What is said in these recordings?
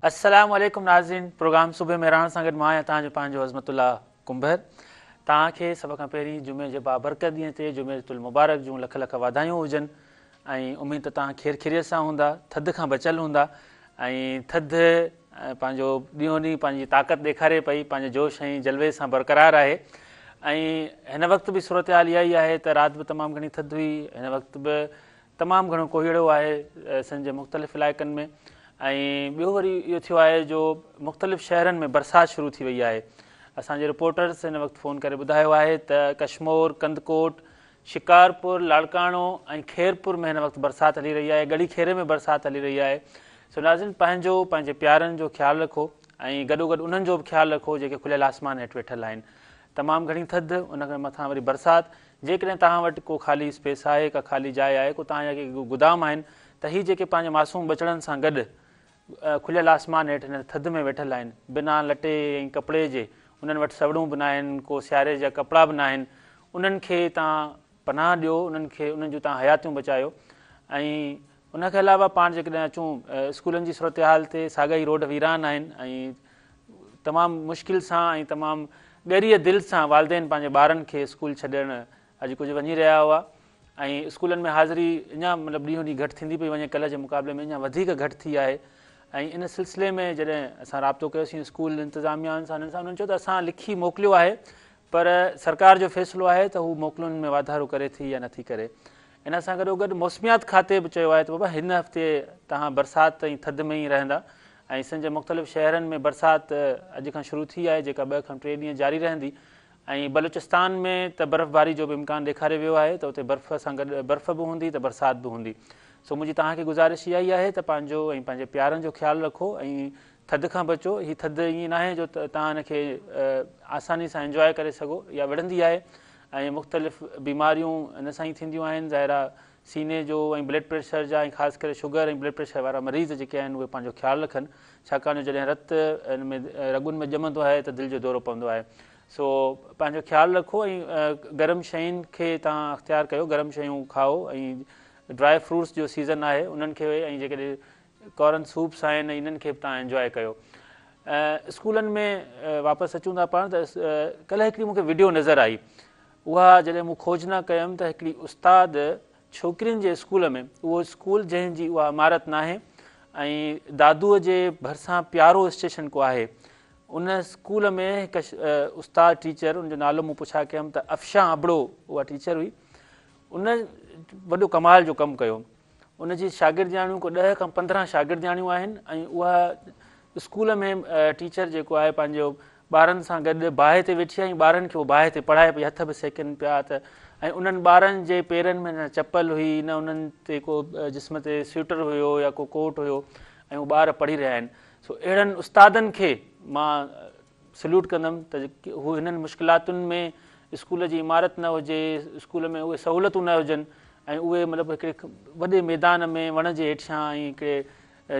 السلام عليڪم ناظرين پروگرام صبح مهراڻ سان گڏ مان آهيان توهان جو پنهنجو عظمت الله ڪنڀر. توهان کي سڀ کان پهرين جمعي جي بابرڪت ڏينهن تي جمعة المبارڪ جون لک لک واڌايون هجن ۽ اميد ته توهان خير خيريت سان هوندا، ٿڌ کان بچل هوندا ۽ ٿڌ پنهنجو ڏينهون ڏينهن پنهنجي طاقت ڏيکاري پئي، پنهنجي جوش ۽ جلوي سان برقرار آهي ۽ هن وقت به صورتحال اها ئي آهي ته رات به تمام گهڻي ٿڌ هئي، هن وقت به تمام گهڻو ڪوهيڙو آهي سنڌ جي مختلف علائقن ۾ ۽ ٻيو وري اهو ٿيو آهي جو مختلف شهرن ۾ برسات شروع ٿي وئي آهي. اسان جي رپورٽرز هن وقت فون ڪري ٻڌايو آهي ته ڪشمور، ڪنڌڪوٽ، شڪارپور، لاڙڪاڻو ۽ خيرپور ۾ هن وقت برسات هلي رهي آهي، ڳڙهي خيري ۾ برسات هلي رهي آهي. سو ناظرين پنهنجو پنهنجي پيارن جو خيال رکو ۽ گڏوگڏ انهن جو به خيال رکو جيڪي کليل آسمان هيٺ ويٺل آهن. تمام گهڻي ٿڌ ان کان مٿان وري برسات جيڪڏهن توهان وٽ ڪو خالي اسپيس آهي، ڪا خالي جاء آهي، ڪو توهان جا ڪي گدام آهن ته هي جيڪي پنهنجي معصوم ٻچڙن سان گڏ کليل آسمان هيٺ هن ٿڌ ۾ ويٺل آهن، بنا لٽي ۽ ڪپڙي جي، انهن وٽ سوڙون به ناهن، ڪو سياري جا ڪپڙا به ناهن، انهن کي توهان پناهه ڏيو، انهن کي انهن جون توهان حياتيون بچايو ۽ ان کان علاوه پاڻ جيڪڏهن اچون اسڪولن جي صورتحال تي ساڳا ئي روڊ ويران آهن ۽ تمام مشڪل سان ۽ تمام ڳريء دل سان والدين پنهنجي ٻارن کي اسڪول ڇڏڻ اڄ ڪجهه وڃي رهيا هئا ۽ اسڪولن ۾ حاضري اڃا مطلب ڏينهون ڏينهن گهٽ ٿيندي پئي وڃي ڪلهه جي مقابلي ۾ اڃا وڌيڪ گهٽ ٿي آهي ۽ ان سلسلي ۾ جڏهن اسان رابطو ڪيوسين اسڪول انتظاميا سان انهن سان انهن چيو ته اسان لکي موڪليو آهي پر سرڪار جو فيصلو آهي ته هو موڪلن ۾ واڌارو ڪري ٿي يا نٿي ڪري. ان سان گڏوگڏ موسميات کاتي به چيو آهي ته بابا هن هفتي توهان برسات ۽ ٿڌ ۾ ئي رهندا ۽ سنڌ جي مختلف شهرن ۾ برسات اڄ کان شروع ٿي آهي جيڪا 2 کان 3 ڏينهن جاري رهندي ۽ بلوچستان ۾ ته برفباري جو به امڪان ڏيکاريو ويو آهي ته اتي برف سان گڏ برف به هوندي ته برسات به هوندي. سو منهنجي توهان کي گذارش اها ئي آهي ته پنهنجو ۽ پنهنجي پيارن جو خيال رکو ۽ ٿڌ کان بچو، هي ٿڌ ائين ناهي جو توهان هن کي آساني سان انجواء ڪري سگهو، اها وڙهندي آهي ۽ مختلف بيماريون ان سان ئي ٿينديون آهن، ظاهر آهي سيني جو ۽ بلڊ پريشر جا ۽ خاص ڪري شگر ۽ بلڊ پريشر وارا مريض جيڪي آهن اهي پنهنجو خيال رکن ڇاڪاڻ جو جڏهن رت ان ۾ رڳن ۾ ڄمندو آهي ته دل جو دورو پوندو آهي سو پنهنجو خيال رکو ۽ گرم شين کي توهان اختيار ڪيو گرم شيون کائو ۽ ڊرائي فروٽس جو سيزن آهي انهن کي ۽ جيڪڏهن ڪارن سوپس آهن ۽ انهن کي به توهان انجواء ڪيو. اسڪولن ۾ واپس اچون ٿا پاڻ ته ڪلهه هڪڙي مون کي وڊيو نظر آئي اها جڏهن مون کوجنا ڪيم ته هڪڙي استاد ڇوڪرين جي اسڪول ۾ اهو اسڪول جنهن جي اها عمارت ناهي ۽ دادوء جي ڀرسان پيارو اسٽيشن ڪو آهي ان اسڪول ۾ هڪ استاد ٽيچر ان جو نالو مون پڇا ڪيم ته افشان ابڙو اها ٽيچر هئي ان وڏو ڪمال جو ڪم ڪيو ان جي شاگردياڻيون ڪو 10 کان 15 شاگردياڻيون آهن ۽ اها اسڪول ۾ ٽيچر جيڪو آهي پنهنجو ٻارن سان گڏ باهه تي ويٺي آهي ۽ ٻارن کي باهه تي پڙهائي پئي هٿ به سيڪن پيا ته ۽ انهن ٻارن جي پيرن ۾ نه چپل هئي نه انهن تي ڪو جسم تي سوئيٽر هيو يا ڪو ڪوٽ هيو ۽ هو ٻار پڙهي رهيا آهن سو اهڙن استادن کي مان سليوٽ ڪندم ته هو هنن مشڪلاتن ۾ اسڪول جي عمارت نه هجي، اسڪول ۾ اهي سهولتون نه هجن ۽ اهي مطلب هڪڙي وڏي ميدان ۾ وڻ جي هيٺيان ۽ هڪڙي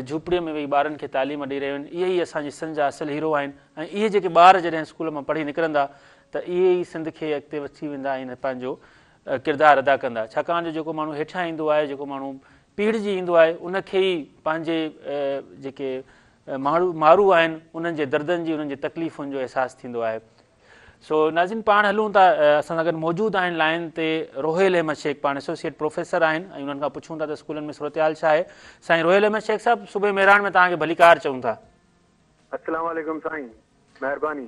جهوپڙي ۾ ويهي ٻارن کي تعليم ڏئي رهيون آهن. اهي ئي اسان جي سنڌ جا اصل هيرو آهن ۽ اهي جيڪي ٻار جڏهن اسڪول مان پڙهي نڪرندا ته اهي ئي سنڌ کي اڳتي وٺي ويندا ۽ پنهنجو ڪردار ادا ڪندا ڇاڪاڻ جو جيڪو ماڻهو هيٺيان ايندو آهي جيڪو ماڻهو پيڙجي ايندو آهي ان کي ئي پنهنجي جيڪي مارو آهن انهن جي دردن جي انهن جي تڪليفن جو احساس ٿيندو آهي. سو ناظرين پاڻ هلون ٿا اسان سان گڏ موجود آهن لائن تي روحيل احمد شيخ پاڻ ايسوسيئيٽ پروفيسر آهن ۽ انهن کان پڇون ٿا ته اسڪولن ۾ صورتحال ڇا آهي. سائين روحيل احمد شيخ صاحب صبح مهراڻ ۾ توهان کي ڀليڪار چئون ٿا. السلام عليڪم سائين مهرباني.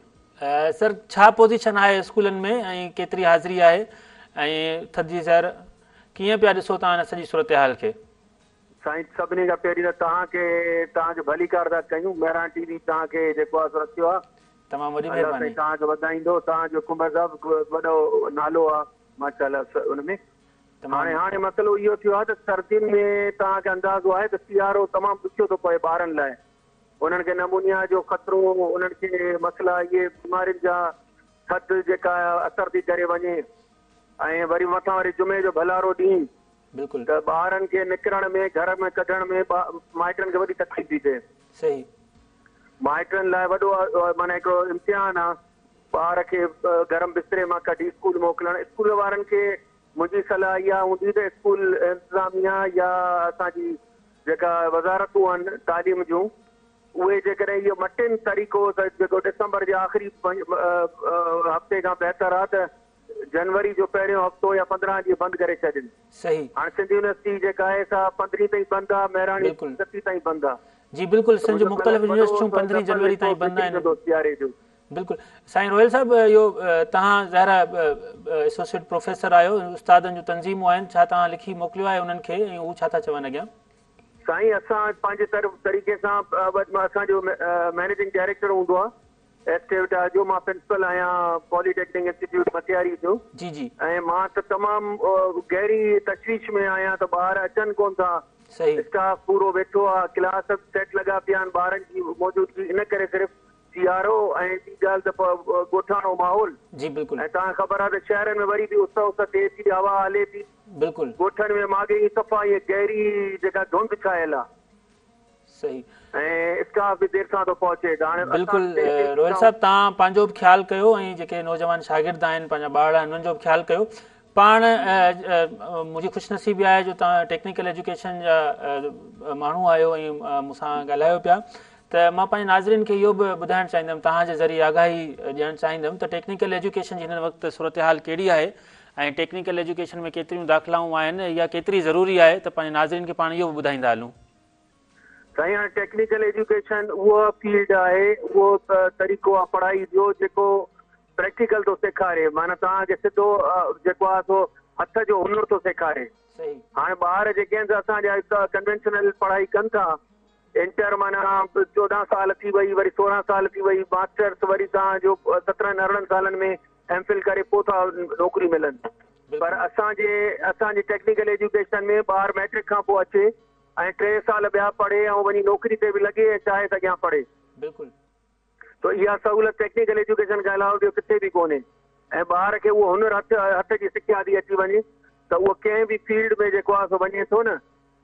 سر ڇا پوزيشن آهي اسڪولن ۾ ۽ ڪيتري حاضري آهي ۽ ٿڌ جي سر ڪيئن پيا ڏسو توهان هن سڄي صورتحال کي. سائين سڀني کان پهرين ته توهان کي توهان جو ڀليڪار ٿا ڪيون مهراڻ ٽي وي توهان کي جيڪو آسرو رکيو آ تمام وڏي الله مهرباني. سائين توهان کي وڌائيندو توهان جو ڪنڀر صاحب وڏو نالو آ ماشاءالله ان ۾ تمام هاڻي هاڻي مسئلو اهو ٿيو آ ته سردين ۾ توهان کي اندازو آهي ته سيارو تمام ڏکيو ٿو پوي ٻارن لاء انهن کي نمونيا جو خطرو انهن کي مسئلا اهي بيمارين جا ٿڌ جيڪا اثر ٿي ڪري وڃي ۽ وري مٿان وري جمعي جو ڀلارو ڏينهن بلڪل. ته ٻارن کي نڪرڻ ۾ گهر ۾ ڪڍڻ ۾ مائٽن کي وڏي تڪليف ٿي ٿئي. صحيح. مائٽن لاء وڏو معنيٰ هڪڙو امتحان آ ٻار کي گرم بستري مان ڪڍي اسڪول موڪلڻ. اسڪول وارن کي منهنجي صلاح اها هوندي ته اسڪول انتظاميا يا اسان جي جيڪا وزارتون آهن تعليم جون اهي جيڪڏهن اهو مٽين طريقو ته جيڪو ڊسمبر جي آخري هفتي کان بهتر آهي ته جنوري جو پهريون هفتو يا 15 ڏينهن بند ڪري ڇڏين. صحيح. هاڻي سنڌ يونيورسٽي جيڪا آهي سا 15 تائين بند آهي، مهراڻ يونيورسٽي 31 تائين بند آهي. جي بلڪل سنڌ جون مختلف يونيورسٽيون 15 جنوري تائين بند آهن. سياري جو. بلڪل سائين روحيل صاحب اهو توهان ظاهر آهي ايسوسيئيٽ پروفيسر آهيو استادن جون تنظيمون آهن ڇا توهان لکي موڪليو آهي انهن کي ۽ هو ڇا ٿا چون اڳيان؟ سائين اسان پنهنجي طرف طريقي سان اسان جو مئنيجنگ ڊائريڪٽر هوندو آهي ايس جو مان پرنسپل آهيان پولي ٽيڪنڪ انسٽيٽيوٽ مٽياري جو جي جي ۽ مان ته تمام گهري تشويش ۾ آهيان ته ٻار اچن ڪون ٿا صحيح اسٽاف پورو ويٺو آهي ڪلاس سيٽ لڳا پيا آهن ٻارن جي موجودگي ان ڪري صرف سيارو ۽ ٻي ڳالهه ته ڳوٺاڻو ماحول جي بلڪل ۽ توهان کي خبر آهي ته شهرن ۾ وري به اس اس ٿئي ٿي هوا هلي ٿي بلڪل. ڳوٺن ۾ ماڳهين ئي صفا ائين گهري جيڪا ڌنڌ ڇانيل آ. صحيح. ۽ اسٽاف به دير سان ٿو پهچي ته هاڻي بلڪل روحيل صاحب توهان پنهنجو به خيال ڪيو ۽ جيڪي نوجوان شاگرد آهن پنهنجا ٻارڙا آهن انهن جو به خيال ڪيو پاڻ منهنجي خوش نصيبي آهي جو توهان ٽيڪنيڪل ايجوڪيشن جا ماڻهو آهيو ۽ مون سان ڳالهايو پيا ته مان پنهنجي ناظرين کي اهو به ٻڌائڻ چاهيندم توهان جي ذريعي آگاهي ڏيڻ چاهيندم ته ٽيڪنيڪل ايجوڪيشن جي هن وقت صورتحال ڪهڙي آهي ۽ ٽيڪنيڪل ايجوڪيشن ۾ ڪيتريون داخلائون آهن يا ڪيتري ضروري آهي ته پنهنجي ناظرين کي پاڻ اهو به ٻڌائيندا هلون. سائين هاڻي ٽيڪنيڪل ايجوڪيشن اهو فيلڊ آهي اهو طريقو آهي پڙهائي جو جيڪو پريڪٽيڪل ٿو سيکاري معنيٰ توهان کي سڌو جيڪو آهي سو هٿ جو هنر ٿو سيکاري. هاڻي ٻار جيڪي آهن سي اسان جا ڪنوينشنل پڙهائي ڪن ٿا انٽر معنيٰ 14 سال ٿي وئي وري 16 سال ٿي وئي ماسٽرس وري توهان جو 17 18 سالن ۾ ايم فل ڪري پوء ٿا نوڪري ملن پر اسان جي اسان جي ٽيڪنيڪل ايجوڪيشن ۾ ٻار ميٽرڪ کان پوء اچي ۽ 3 سال ٻيا پڙهي ۽ وڃي نوڪري تي به لڳي ۽ چاهي ته اڳيان پڙهي. بلڪل. ته اها سهولت ٽيڪنيڪل ايجوڪيشن کان علاوه ٻيو ڪٿي به ڪونهي ۽ ٻار کي اهو هنر هٿ هٿ جي سکيا ٿي اچي وڃي ته اهو ڪنهن به فيلڊ ۾ جيڪو آهي سو وڃي ٿو نه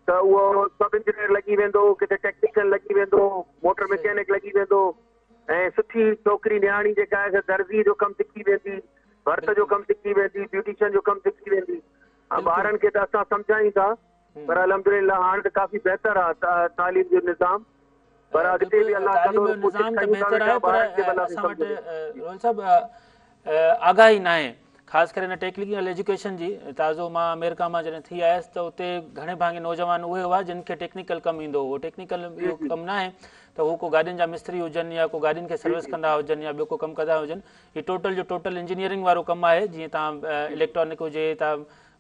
ته اهو سب انجنيئر لڳي ويندو، ڪٿي ٽيڪنيشن لڳي ويندو، موٽر مڪينڪ لڳي ويندو ۽ سٺي ڇوڪري نياڻي جيڪا آهي سا درزي جو ڪم سکي ويندي، ڀرت جو ڪم سکي ويندي، بيوٽيشن جو ڪم سکي ويندي. ٻارن کي ته اسان سمجهايون ٿا پر الحمدلله هاڻ ته ڪافي بهتر آهي تعليم جو نظام پر اڳتي به الله ڪندو ته ڪوشش ڪيون ٿا ويٺا ٻارن کي به الله سمجهه ڏي. روحيل صاحب آگاهي ناهي خاص ڪري هن ٽيڪنيڪل ايجوڪيشن جي تازو مان آمريڪا مان جڏهن ٿي آيس ته اتي گهڻي ڀاڱي نوجوان اهي هئا جن کي ٽيڪنيڪل ڪم ايندو هو ٽيڪنيڪل اهو ڪم ناهي ته هو ڪو گاڏين جا مستري هجن يا ڪو گاڏين کي سروس ڪندا هجن يا ٻيو ڪو ڪم ڪندا هجن هي ٽوٽل جو ٽوٽل انجنيئرنگ وارو ڪم آهي جيئن توهان اليڪٽرانڪ هجي ته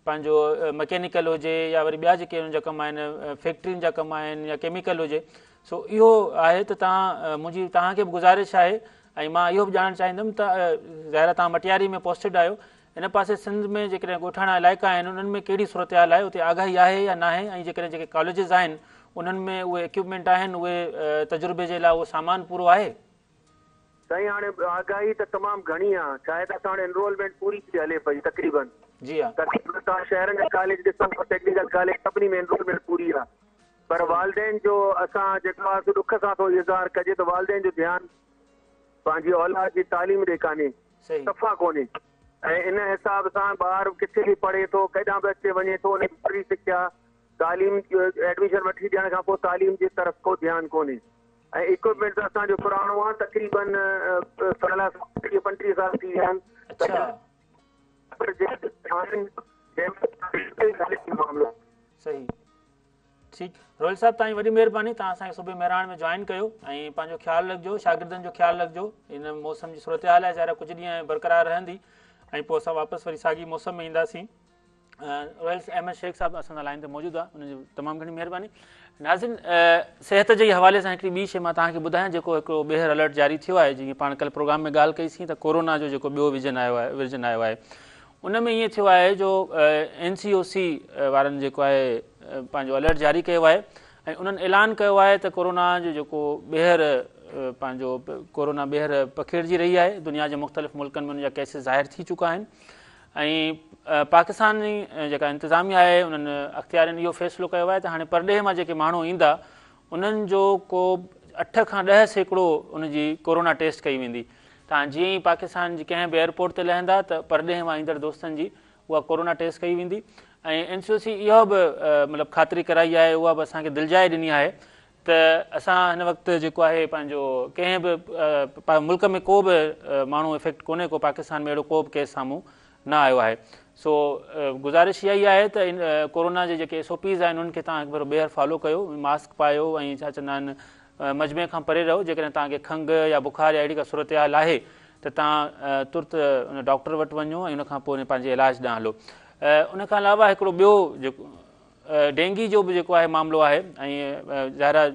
پنهنجو مڪينيڪل هجي يا وري ٻيا جيڪي انهن جا ڪم آهن فيڪٽرين جا ڪم آهن يا ڪيميڪل هجي سو اهو آهي ته توهان منهنجي توهان کي به گذارش آهي ۽ مان اهو به ڄاڻڻ چاهيندم ته ظاهر آهي توهان مٽياري ۾ پوسٽيڊ آهيو ان پاسي سنڌ ۾ جيڪڏهن ڳوٺاڻا علائقا آهن انهن ۾ ڪهڙي صورتحال آهي اتي آگاهي آهي يا ناهي ۽ جيڪڏهن جيڪي ڪاليجز آهن انهن ۾ اهي اڪيوپمينٽ آهن اهي تجربي جي لاء اهو سامان پورو آهي؟ سائين هاڻي آگاهي ته تمام گهڻي آهي ڇا آهي ته اسان وٽ انرولمينٽ پوري ٿي هلي پئي تقريبن جي ها تقريبن توهان شهرن جا ڪاليج ڏسو ٽيڪنيڪل ڪاليج سڀني ۾ انرولمينٽ پوري آهي پر والدين جو اسان جيڪو آهي سو ڏک سان ٿو اظهار ڪجي ته والدين جو ڌيان پنهنجي اولاد جي تعليم ڏي ڪانهي صفا ڪونهي ۽ ان حساب سان ٻار ڪٿي به پڙهي ٿو ڪيڏانهن به اچي وڃي ٿو ان کي پوري سکيا تعليم ايڊميشن وٺي ڏيڻ کان پوء تعليم جي طرف ڪو ڌيان ڪونهي ۽ اڪوپمينٽ ته اسان جو پراڻو آهي تقريبن سال 20 25 سال ٿي ويا آهن صحيح ٺيڪ روحيل صاحب توهان جي وڏي مهرباني توهان اسان کي صبح مهراڻ ۾ جوائن ڪيو ۽ پنهنجو خيال رکجو شاگردن جو خيال رکجو ان موسم جي صورتحال آهي ظاهر آهي ڪجهه ڏينهن برقرار رهندي ۽ پوء اسان واپس وري ساڳي موسم ۾ اينداسين روحيل احمد شيخ صاحب اسان سان لائن تي موجود آهي ان جي تمام گهڻي مهرباني ناظرين صحت جي حوالي سان هڪڙي ٻي شي مان توهان کي ٻڌايان جيڪو هڪڙو ٻيهر الرٽ جاري ٿيو آهي جيئن پاڻ ڪل پروگرام ۾ ڳالهه ڪئي سين ته ڪورونا جو جيڪو ٻيو ويجن آيو آهي ورجن آيو آهي ان ۾ ائين ٿيو آهي جو اين سي او سي وارن جيڪو آهي پنهنجو الرٽ جاري ڪيو آهي ۽ انهن اعلان ڪيو آهي ته ڪورونا جو جيڪو ٻيهر پنهنجو ڪورونا ٻيهر پکيڙجي رهي آهي دنيا جي مختلف ملڪن ۾ ان جا ڪيسز ظاهر ٿي چڪا آهن ۽ پاڪستاني جيڪا انتظاميا آهي انهن اختيارين اهو فيصلو ڪيو آهي ته هاڻي پرڏيهه مان جيڪي ماڻهو ايندا انهن جو ڪو 8 کان 10% ان جي ڪورونا ٽيسٽ ڪئي ويندي. توهان جيئن ئي پاڪستان جي ڪنهن به ايئرپورٽ تي لهندا ته پرڏيهه مان ايندڙ دوستن جي اها ڪورونا ٽيسٽ ڪئي ويندي ۽ اين سي او سي اها به مطلب خاطري ڪرائي آهي اها به اسان کي دلجاء ڏني آهي ته اسان هن وقت جيڪو آهي پنهنجو ڪنهن به ملڪ ۾ ڪو به ماڻهو افيڪٽ ڪونهي ڪو پاڪستان ۾ اهڙو ڪو به ڪيس سامهون نه آيو آهي سو گذارش اها ئي آهي ته ڪورونا جي جيڪي ايس او پيز آهن انهن کي توهان هڪ ڀيرو ٻيهر فالو ڪيو ماسڪ پايو ۽ ڇا چوندا آهن مجمعي کان پري رهو جيڪڏهن توهان کي کنگهه يا بخار يا اهڙي ڪا صورتحال آهي ته توهان ترت ان ڊاڪٽر وٽ وڃو ۽ ان کان پوء پنهنجي علاج ڏانهن هلو ان کان علاوه هڪڙو ٻيو جيڪو ڊينگي جو به جيڪو آهي معاملو آهي ۽ ظاهر آهي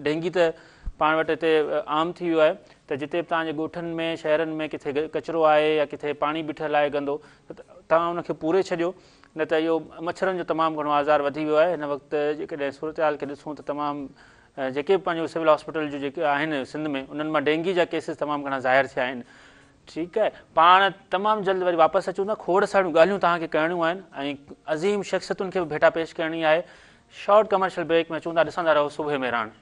ڊينگي ته پاڻ وٽ هتي عام ٿي ويو آهي ته جتي به توهان جي ڳوٺن ۾ شهرن ۾ ڪٿي ڪچرو آهي يا ڪٿي پاڻي بيٺل آهي گندو ته توهان ان کي پوري ڇڏيو نه ته اهو مڇرن جو تمام گهڻو آزار وڌي ويو آهي هن وقت جيڪڏهن صورتحال کي ڏسون ته تمام جيڪي به پنهنجو سول هاسپيٽل جون جيڪي آهن سنڌ ۾ انهن مان ڊينگي جا ڪيسز تمام گهڻا ظاهر ٿيا آهن ٺيڪ آهي پاڻ تمام جلد وري واپس اچون ٿا کوڙ ساريون ڳالهيون توهان کي ڪرڻيون آهن ۽ عظيم شخصيتن کي به ڀيٽا پيش ڪرڻي آهي شارٽ ڪمرشل بريڪ ۾ اچون ٿا ڏسندا رهو صبح مهراڻ.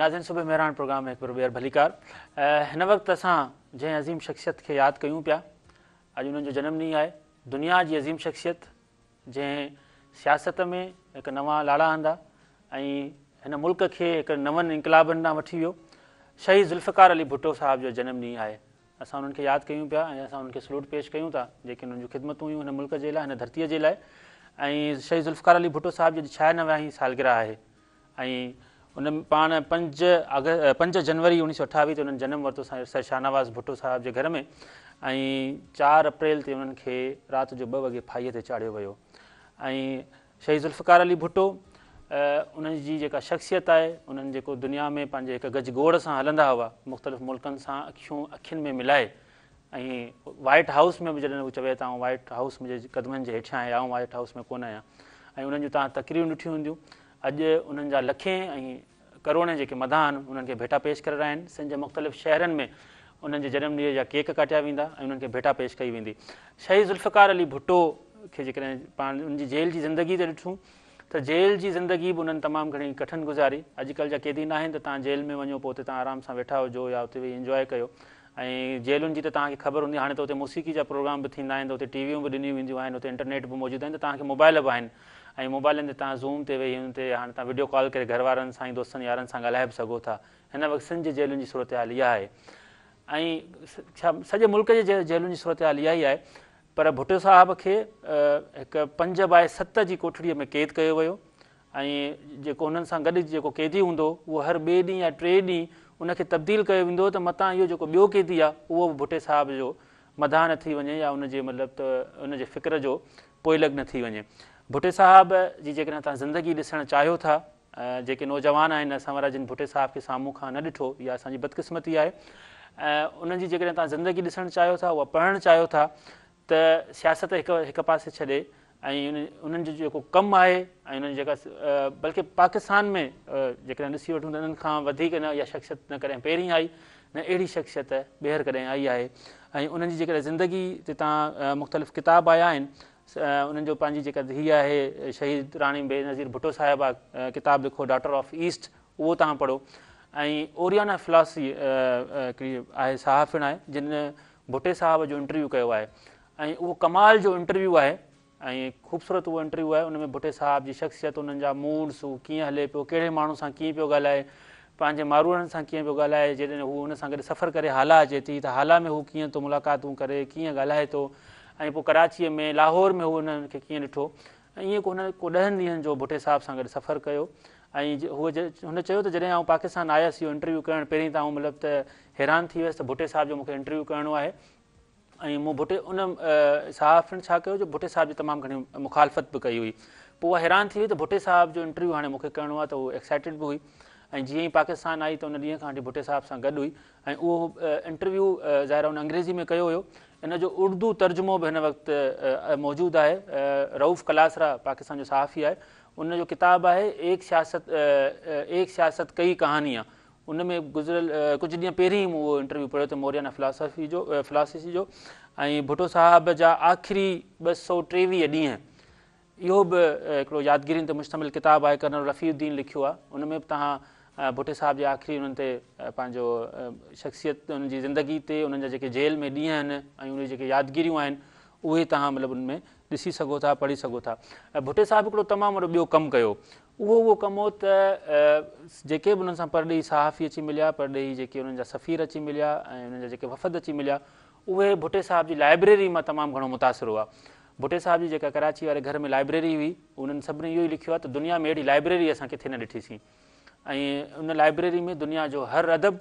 ناظرين صبح مهراڻ پروگرام ۾ هڪ ڀيرو ٻيهر ڀليڪار هن وقت اسان جنهن عظيم شخصيت کي ياد ڪيون پيا اڄ انهن جو جنم ڏينهن آهي. دنيا جي عظيم شخصيت جنهن سياست ۾ هڪ نوان لاڙا آندا ۽ هن ملڪ کي هڪ نون انقلابن ڏانهن وٺي ويو. شهيد ذوالفقار علي ڀٽو صاحب جو جنم ڏينهن آهي. اسان انهن کي ياد ڪيون پيا ۽ اسان انهن کي سلوٽ پيش ڪيون ٿا جيڪي انهن جون خدمتون هيون هن ملڪ جي لاء هن ڌرتيء جي لاء ۽ شهيد ذوالفقار علي ڀٽو صاحب جي اڄ 96 هين سالگرهه آهي. ۽ ان پاڻ 5 آگسٽ 5 جنوري 1928 تي انهن جنم ورتو سر شاهنواز ڀٽو صاحب جي گهر ۾ ۽ 4 اپريل تي انهن کي رات جو 2 وڳي ڦاهيء تي چاڙهيو ويو ۽ شهيد ذوالفقار علي ڀٽو انهن جي جيڪا شخصيت آهي انهن جيڪو دنيا ۾ پنهنجي هڪ گجگوڙ سان هلندا هئا مختلف ملڪن سان اکيون اکين ۾ ملائي ۽ وائيٽ هائوس ۾ به جڏهن هو چوي ته آئون وائيٽ هائوس منهنجي قدمن جي هيٺيان آهي آئون وائيٽ هائوس ۾ ڪونه آهيان ۽ انهن جون توهان تقريرون ڏٺيون هونديون اڄ انهن جا لکين ۽ ڪروڙين جيڪي مداح آهن انهن کي ڀيٽا پيش ڪري رهيا آهن. سنڌ جي مختلف شهرن ۾ انهن جي جنم ڏينهن جا ڪيڪ ڪاٽيا ويندا ۽ انهن کي ڀيٽا پيش ڪئي ويندي. شهيد ذوالفقار علي ڀٽو کي جيڪڏهن پاڻ ان جي جيل جي زندگي تي ڏٺون ته جيل جي زندگي به انهن تمام گهڻي ڪٺن گذاري. اڄڪلهه جا قيدي ناهن ته توهان جيل ۾ وڃو پوء اتي توهان آرام سان ويٺا هجو يا اتي ويهي انجواء ڪيو ۽ جيلن جي ته توهان کي خبر هوندي هاڻي ته اتي موسيقي جا پروگرام به ٿيندا آهن ته اتي ٽي ويون به ڏنيون وينديون آهن اتي انٽرنيٽ به موجود آهن ته توهان کي موبائل به آهن ۽ موبائلن تي توهان زوم تي ويهي ان تي هاڻي توهان وڊيو ڪال ڪري گهر وارن سان ۽ دوستن يارن سان ڳالهائي به سگهو ٿا هن وقت سنڌ جي جيلن جي صورتحال اها آهي ۽ سڄي ملڪ جي جيلن جي صورتحال اها ئي آهي پر ڀٽو صاحب کي هڪ 5 باء 7 جي ڪوٺڙي ۾ قيد ڪيو ويو ۽ جيڪو هنن سان گڏ جيڪو قيدي هوندو هو اهو هر ٻئي ڏينهن يا ٽئين ڏينهن ان کي تبديل ڪيو ويندو هو ته متان اهو جيڪو ٻيو قيدي آهي اهو به ڀٽي صاحب جو مداح نه ٿي وڃي يا ان جي مطلب ته ان جي فڪر جو پوئلڳ نه ٿي وڃي. ڀٽي صاحب جي جيڪڏهن توهان زندگي ڏسڻ چاهيو ٿا جيڪي نوجوان آهن اسان وارا جن ڀٽي صاحب کي سامهون کان نه ڏٺو اها اسان جي بدقسمتي آهي انهن جي جيڪڏهن توهان زندگي ڏسڻ چاهيو ٿا اها پڙهڻ چاهيو ٿا ته سياست هڪ هڪ پاسي ڇڏي ۽ انهن جو جيڪو ڪم آهي ۽ انهن جيڪا بلڪه پاڪستان ۾ جيڪڏهن ڏسي وٺون ته انهن کان وڌيڪ نه اها شخصيت نه ڪڏهن پهرين آئي نه اهڙي شخصيت ٻيهر ڪڏهن آئي آهي ۽ انهن جي جيڪڏهن زندگي تي توهان مختلف ڪتاب آيا آهن انهن جو پنهنجي جيڪا ڌيء آهي شهيد راڻي بينظير ڀٽو صاحبه ڪتاب لکيو ڊاٽر آف ايسٽ اهو توهان پڙهو ۽ اوريانا فلاسي هڪڙي آهي صحافڻ آهي جن ڀٽي صاحب جو انٽرويو ڪيو آهي ۽ اهو ڪمال جو انٽرويو آهي ۽ خوبصورت اهو انٽرويو آهي ان ۾ ڀٽي صاحب جي شخصيت انهن جا موڊس هو ڪيئن هلي پيو ڪهڙي ماڻهو سان ڪيئن پيو ڳالهائي پنهنجي ماروئڙن سان ڪيئن پيو ڳالهائي جڏهن هو ان سان گڏ سفر ڪري هالا اچي ٿي ته هالا ۾ هو ڪيئن ٿو ملاقاتون ڪري ڪيئن ڳالهائي ٿو ۽ پوء ڪراچيء ۾ لاهور ۾ هو انهن کي ڪيئن ڏٺو ۽ ائين ڪو هن ڪو ڏهن ڏينهن جو ڀٽي صاحب سان گڏ سفر ڪيو ۽ هوء هن چيو ته جڏهن آئون پاڪستان آيس اهو انٽرويو ڪرڻ پهرين ته آئون مطلب ته حيران ٿي ويس ته ڀٽي صاحب جو مون کي انٽرويو ڪرڻو آهي ۽ مون ڀٽي ان صحافين ڇا ڪيو جو ڀٽي صاحب جي تمام گهڻي مخالفت به ڪئي هئي پوء اها حيران ٿي وئي ته ڀٽي صاحب جو انٽرويو هاڻي مون کي ڪرڻو آهي ته هوء ايڪسائيٽيڊ به هئي ۽ جيئن ئي پاڪستان آئي ته ان ڏينهن کان وٺي ڀٽي صاحب سان گڏ هئي ۽ اهو انٽرويو ظاهر ان انگريزي ۾ ڪيو هيو ان جو اردو ترجمو به هن وقت موجود آهي رئوف ڪلاسرا پاڪستان جو صحافي آهي ان جو ڪتاب آهي ايڪ سياست ايڪ سياست ڪئي ڪهانيان ان ۾ گذريل ڪجهه ڏينهن پهرين ئي مون اهو انٽرويو پڙهيو ته موريانا فلاسافي جو فلاسفي جو ۽ ڀٽو صاحب جا آخري 223 ڏينهن اهو به هڪڙو يادگيرين تي مشتمل ڪتاب آهي ڪرنل رفيع الدين لکيو آهي ان ۾ به توهان ڀٽي صاحب جي آخري انهن تي پنهنجو شخصيت انهن جي زندگي تي انهن جا جيڪي جيل ۾ ڏينهن آهن ۽ انهن جون جيڪي يادگيريون آهن اهي توهان مطلب ان ۾ ڏسي سگهو ٿا پڙهي سگهو ٿا. ڀٽي صاحب هڪڙو تمام وڏو ٻيو ڪم ڪيو اهو اهو ڪم هو ته جيڪي به انهن سان پرڏيهي صحافي اچي مليا پرڏيهي جيڪي انهن جا سفير اچي مليا ۽ انهن جا جيڪي وفد اچي مليا اهي ڀٽي صاحب جي لائبريري مان تمام گهڻو متاثر هئا. ڀٽي صاحب جي جيڪا ڪراچي واري گهر ۾ لائبريري هئي انهن سڀني اهو ئي لکيو آهي ته دنيا ۾ اهڙي لائبريري اسان ڪٿي نه ڏٺيسين ۽ ان لائبريري ۾ دنيا جو هر ادب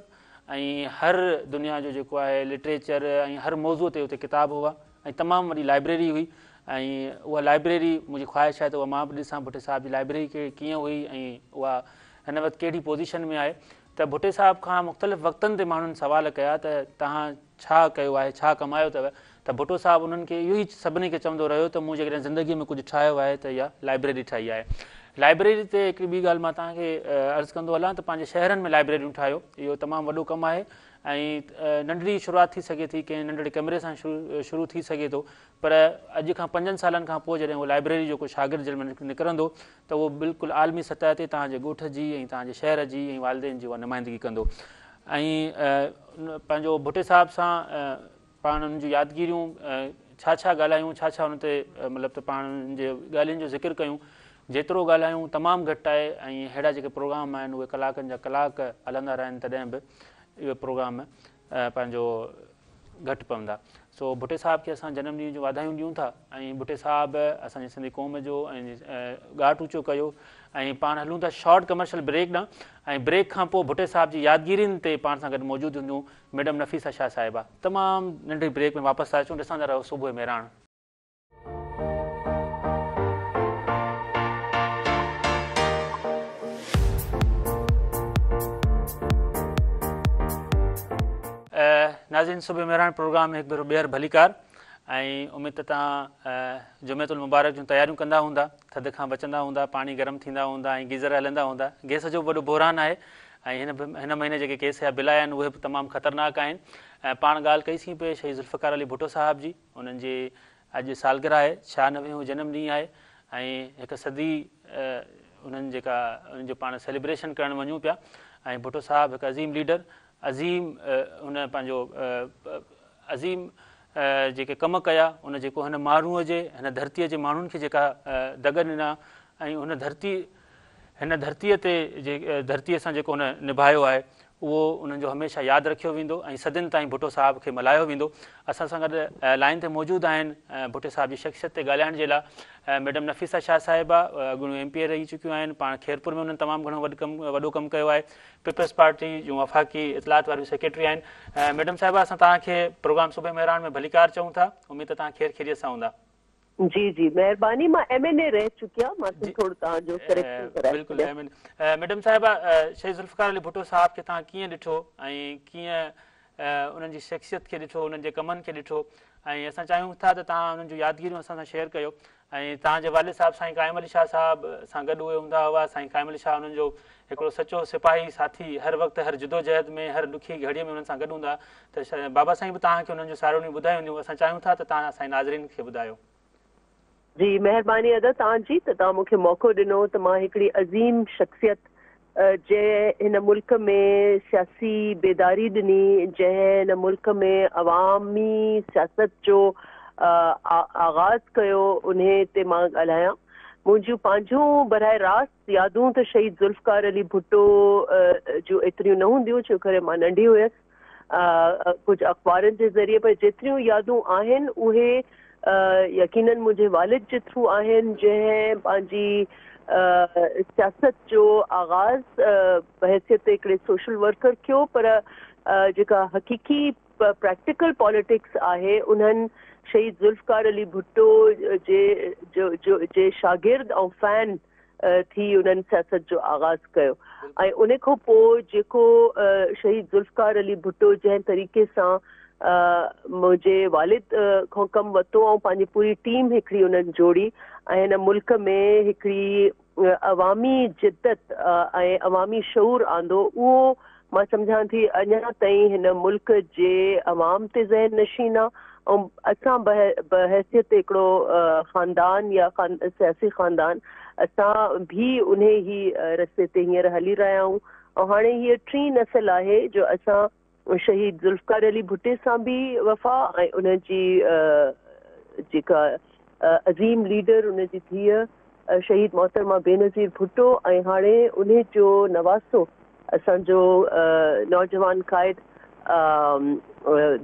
۽ هر دنيا جو جيڪو آهي لٽريچر ۽ هر موضوع تي اتي ڪتاب هئا ۽ تمام وڏي لائبريري هئي ۽ اها لائبريري منهنجي خواهش آهي ته اها مان به ڏسان ڀٽي صاحب جي لائبريري ڪيئن هئي ۽ اها هن وقت ڪهڙي پوزيشن ۾ آهي ته ڀٽي صاحب کان مختلف وقتن تي ماڻهن سوال ڪيا ته توهان ڇا ڪيو آهي ڇا ڪمايو اٿو ته ڀٽو صاحب انهن کي اهو ئي سڀني کي چوندو رهيو ته مون جيڪڏهن زندگي ۾ ڪجهه ٺاهيو آهي ته اها لائبريري ٺاهي آهي. لائبريري تي هڪڙي ٻي ڳالهه مان توهان کي عرض ڪندو هلان ته پنهنجي شهرن ۾ لائبريريون ٺاهيو اهو تمام وڏو ڪم آهي ۽ ننڍڙي شروعات ٿي سگهي ٿي ڪنهن ننڍڙي ڪمري سان شروع ٿي سگهي ٿو پر اڄ کان پنجن سالن کان پوء جڏهن اهو لائبريري جو ڪو شاگرد جنهن ۾ نڪرندو ته اهو بلڪل عالمي سطح تي توهان جي ڳوٺ جي ۽ توهان جي شهر جي ۽ والدين جي اها نمائندگي ڪندو ۽ پنهنجو ڀٽي صاحب سان پاڻ انهن جون يادگيريون ڇا ڇا ڳالهايون ڇا ڇا ان تي مطلب ته پاڻ انهن جي ڳالهين جو ذڪر ڪيون جيترو ڳالهايون تمام گهٽ آهي ۽ اهڙا جيڪي پروگرام آهن اهي ڪلاڪن جا ڪلاڪ هلندا رهن تڏهن به اهي پروگرام پنهنجو گهٽ پوندا. سو ڀٽي صاحب کي اسان جنم ڏينهن جون واڌايون ڏيون ٿا ۽ ڀٽي صاحب اسان جي سنڌي قوم جو ۽ ڳاٽ اوچو ڪيو ۽ پاڻ هلون ٿا شارٽ ڪمرشل بريڪ ڏانهن ۽ بريڪ کان پوء ڀٽي صاحب جي يادگيرين تي پاڻ سان گڏ موجود هونديون ميڊم نفيسه شاهه صاحبه تمام ننڍي بريڪ ۾ واپس ٿا اچون ڏسندا رهو صبح مهراڻ. ناظرين صبح مهراڻ پروگرام ۾ هڪ ڀيرو ٻيهر ڀليڪار ۽ اميد ته توهان جمعة المبارڪ جون تياريون ڪندا هوندا ٿڌ کان بچندا هوندا پاڻي گرم ٿيندا هوندا ۽ گيزر هلندا هوندا گئس جو به وڏو بحران آهي ۽ هن هن مهيني جيڪي گئس جا بل آيا آهن اهي به تمام خطرناڪ آهن ۽ پاڻ ڳالهه ڪئي سين پئي شهيد ذوالفقار علي ڀٽو صاحب جي انهن جي اڄ سالگرهه آهي، 96 هون جنم ڏينهن آهي ۽ هڪ صدي انهن جيڪا انهن جو پاڻ سيليبريشن ڪرڻ وڃون پيا ۽ ڀٽو صاحب هڪ عظيم ليڊر عظيم هن پنهنجو عظيم جيڪي ڪم ڪيا ان جيڪو هن ماڻهوء جي هن ڌرتيء جي ماڻهن کي جيڪا دڳ ڏنا ۽ هن ڌرتي هن ڌرتيء تي جي ڌرتيء سان جيڪو هن نڀايو آهي اهو انهن جو هميشه ياد رکيو ويندو ۽ صدين تائين ڀٽو صاحب کي ملهايو ويندو. اسان سان گڏ لائين تي موجود آهن ڀٽي صاحب جي شخصيت تي ڳالهائڻ جي لاء ميڊم نفيسه شاهه صاحبه اڳوڻيون ايم پي اي رهي چڪيون آهن پاڻ خيرپور ۾ انهن تمام گهڻو وڏو ڪم ڪيو آهي پيپلز پارٽي جون وفاقي اطلاعات واريون سيڪريٽري آهن ميڊم صاحبه اسان توهان کي پروگرام صبح مهراڻ ۾ ڀليڪار چئون ٿا اميد ته توهان خير خيريت سان هوندا. جي جي مهرباني مان ايم اين اي رهي چڪي آهيان مان ٿورو توهان جو ڪريڪشن ڪرائي بلڪل ايم اين ميڊم صاحبه شهيد ذوالفقار علي ڀٽو صاحب کي توهان ڪيئن ڏٺو ۽ ڪيئن انهن جي شخصيت کي ڏٺو انهن جي ڪمن کي ڏٺو ۽ اسان چاهيون ٿا ته توهان انهن جون يادگيريون اسان سان شيئر ڪيو ۽ توهان جي والد صاحب سائين قائم علي شاهه صاحب سان گڏ اهي هوندا هئا سائين قائم علي شاهه انهن جو هڪڙو سچو سپاهي ساٿي هر وقت هر جدوجهد ۾ هر ڏکي گهڙي ۾ انهن سان گڏ هوندا ته بابا سائين به توهان کي انهن جون ساروڻيون ٻڌايون هونديون، اسان چاهيون ٿا ته توهان اسان جي ناظرين کي ٻڌايو. جي مهرباني ادا توهان جي ته توهان مون کي موقعو ڏنو ته مان هڪڙي عظيم شخصيت جنهن هن ملڪ ۾ سياسي بيداري ڏني جنهن هن ملڪ ۾ عوامي سياست جو آغاز ڪيو انهي تي مان ڳالهايان منهنجون پنهنجون براه راست يادون ته شهيد ذوالفقار علي ڀٽو جون ايتريون نه هونديون ڇو ڪري مان ننڍي هيس ڪجهه اخبارن جي ذريعي پر جيتريون يادون آهن اهي يقينن منهنجي والد جي ٿرو آهن جنهن پنهنجي سياست جو آغاز بحيثيت هڪڙي سوشل ورڪر ڪيو پر جيڪا حقيقي پريڪٽيڪل پاليٽڪس آهي انهن شهيد ذوالفقار علي ڀٽو جي جي شاگرد ۽ فين ٿي انهن سياست جو آغاز ڪيو ۽ ان کان پوء جيڪو شهيد ذوالفقار علي ڀٽو جنهن طريقي سان منهنجي والد کان ڪم ورتو ۽ پنهنجي پوري ٽيم هڪڙي انهن جوڙي ۽ هن ملڪ ۾ هڪڙي عوامي جدت ۽ عوامي شعور آندو اهو مان سمجهان ٿي اڃا تائين هن ملڪ جي عوام تي ذهن نشين آ ۽ اسان بحيثيت هڪڙو خاندان يا سياسي خاندان اسان به انهي ئي رستي تي هينئر هلي رهيا آهيون. ۽ هاڻي هيء ٽين نسل آهي جو اسان شهيد ذوالفقار علي ڀٽي سان به وفا ۽ ان جي جيڪا عظيم ليڊر ان جي ڌيء شهيد محترمه بينظير ڀٽو ۽ هاڻي انهي جو نواسو اسان جو نوجوان قائد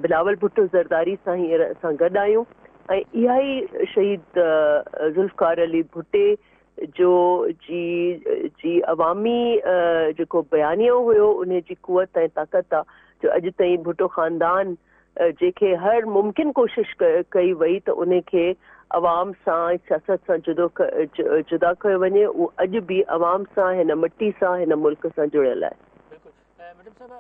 بلاول ڀٽو زرداري سان هينئر اسان گڏ آهيون ۽ اها ئي شهيد ذوالفقار علي ڀٽي جو جي جي عوامي جيڪو بيانيو هيو انهي جي قوت ۽ طاقت آ جو اڄ تائين ڀٽو خاندان جنهن کي هر ممڪن ڪوشش ڪئي وئي ته انهي کي عوام سان ۽ سياست سان جدو جدا ڪيو وڃي اهو اڄ به عوام سان هن مٽي سان هن ملڪ سان جڙيل آهي. بلڪل ميڊم صاحبه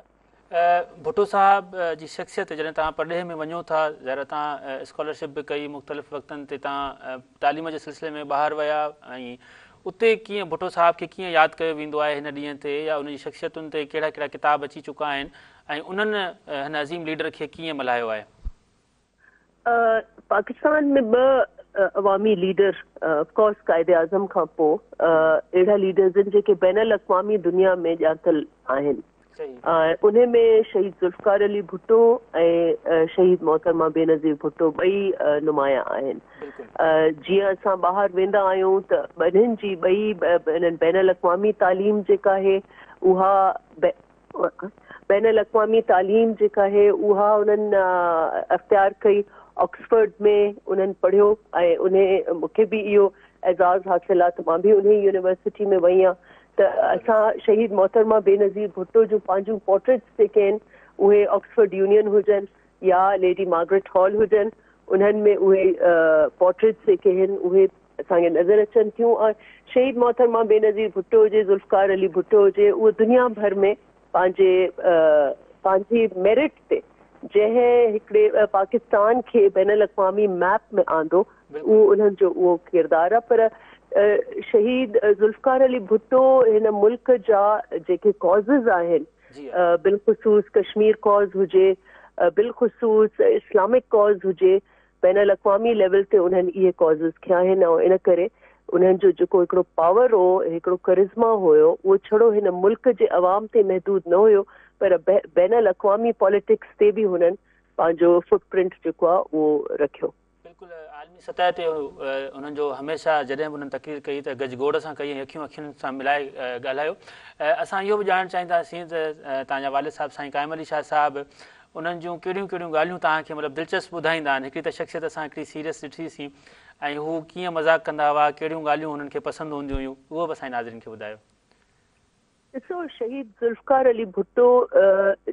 ڀٽو صاحب جي شخصيت جڏهن توهان پرڏيهه ۾ وڃو ٿا ظاهر آهي توهان اسڪالرشپ به ڪئي مختلف وقتن تي توهان تعليم جي سلسلي ۾ ٻاهر ويا ۽ اتي ڪيئن ڀٽو صاحب کي ڪيئن ياد ڪيو ويندو آهي هن ڏينهن تي يا ان جي شخصيتن تي ڪهڙا ڪهڙا ڪتاب اچي چڪا آهن ۽ انهن هن عظيم ليڊر کي ڪيئن ملهايو آهي؟ پاڪستان ۾ ٻه عوامي leader of course Quaid Azam کان پوء اهڙا ليڊرز آهن جيڪي بين الاقوامي دنيا ۾ ڄاتل آهن ۽ انهي ۾ شهيد ذوالفقار علي ڀٽو ۽ شهيد محترمه بينظير ڀٽو ٻئي نمايان آهن. جيئن اسان ٻاهر ويندا آهيون ته ٻنهين جي ٻئي انهن بين الاقوامي تعليم جيڪا آهي اها بين الاقوامي تعليم جيڪا آهي اها انهن اختيار ڪئي، آڪسفورڊ ۾ انهن پڙهيو ۽ انهي مون کي به اهو اعزاز حاصل آهي ته مان به انهي يونيورسٽي ۾ وئي آهيان ته اسان شهيد محترمه بينظير ڀٽو جون پنهنجون پورٽريٽس جيڪي آهن اهي آڪسفورڊ يونين هجن يا ليڊي مارگريٽ هال هجن انهن ۾ اهي پورٽريٽس جيڪي آهن اهي اسان کي نظر اچن ٿيون ۽ شهيد محترمه بينظير ڀٽو هجي ذوالفقار علي ڀٽو هجي اهي دنيا ڀر ۾ پنهنجي پنهنجي ميرٽ تي جنهن هڪڙي پاڪستان کي بين الاقوامي ميپ ۾ آندو اهو انهن جو اهو ڪردار آهي پر شهيد ذوالفقار علي ڀٽو هن ملڪ جا جيڪي ڪازز آهن بالخصوص ڪشمير ڪاز هجي بالخصوص اسلامڪ ڪاز هجي بين الاقوامي ليول تي انهن اهي ڪازز کنيا آهن ۽ ان ڪري انهن جو جيڪو هڪڙو پاور هو، هڪڙو ڪرزما هيو، اهو ڇڙو هن ملڪ جي عوام تي محدود نه هيو پر بين الاقوامي پاليٽڪس تي به هنن پنهنجو فوٽ پرنٽ جيڪو آهي اهو رکيو. بلڪل عالمي سطح تي انهن جو هميشه جڏهن به انهن تقرير ڪئي ته گجگوڙ سان ڪئي ۽ اکيون اکين سان ملائي ڳالهايو. اسان اهو به ڄاڻڻ چاهينداسين ته توهان جا والد صاحب سائين قائم علي شاهه صاحب انهن جون ڪهڙيون ڪهڙيون ڳالهيون توهان کي مطلب دلچسپ ٻڌائيندا آهن هڪڙي ته شخصيت اسان هڪڙي سيريس ڏٺي سين ۽ هو ڪيئن مذاق ڪندا هئا ڪهڙيون ڳالهيون هنن کي پسند هونديون هيون اهو به اسان جي ناظرين کي ٻڌايو. ڏسو شهيد ذوالفقار علي ڀٽو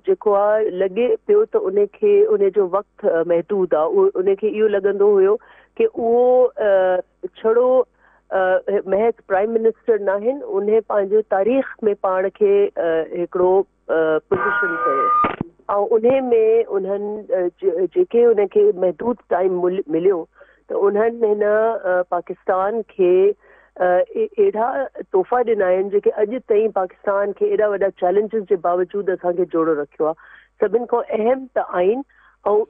جيڪو آ لڳي پيو ته ان کي ان جو وقت محدود آ ان کي اهو لڳندو هيو ڪي اهو ڇڙو محض پرائم منسٽر ناهن انهي پنهنجو تاريخ ۾ پاڻ کي هڪڙو پوزيشن ڪيو ۽ انهي ۾ انهن جيڪي ان کي محدود ٽائيم مليو ته انهن هن پاڪستان کي اهڙا تحفا ڏنا آهن جيڪي اڄ تائين پاڪستان کي ايڏا وڏا چئلينجز جي باوجود اسان کي جوڙو رکيو آهي سڀن کان اهم ته آئين ۽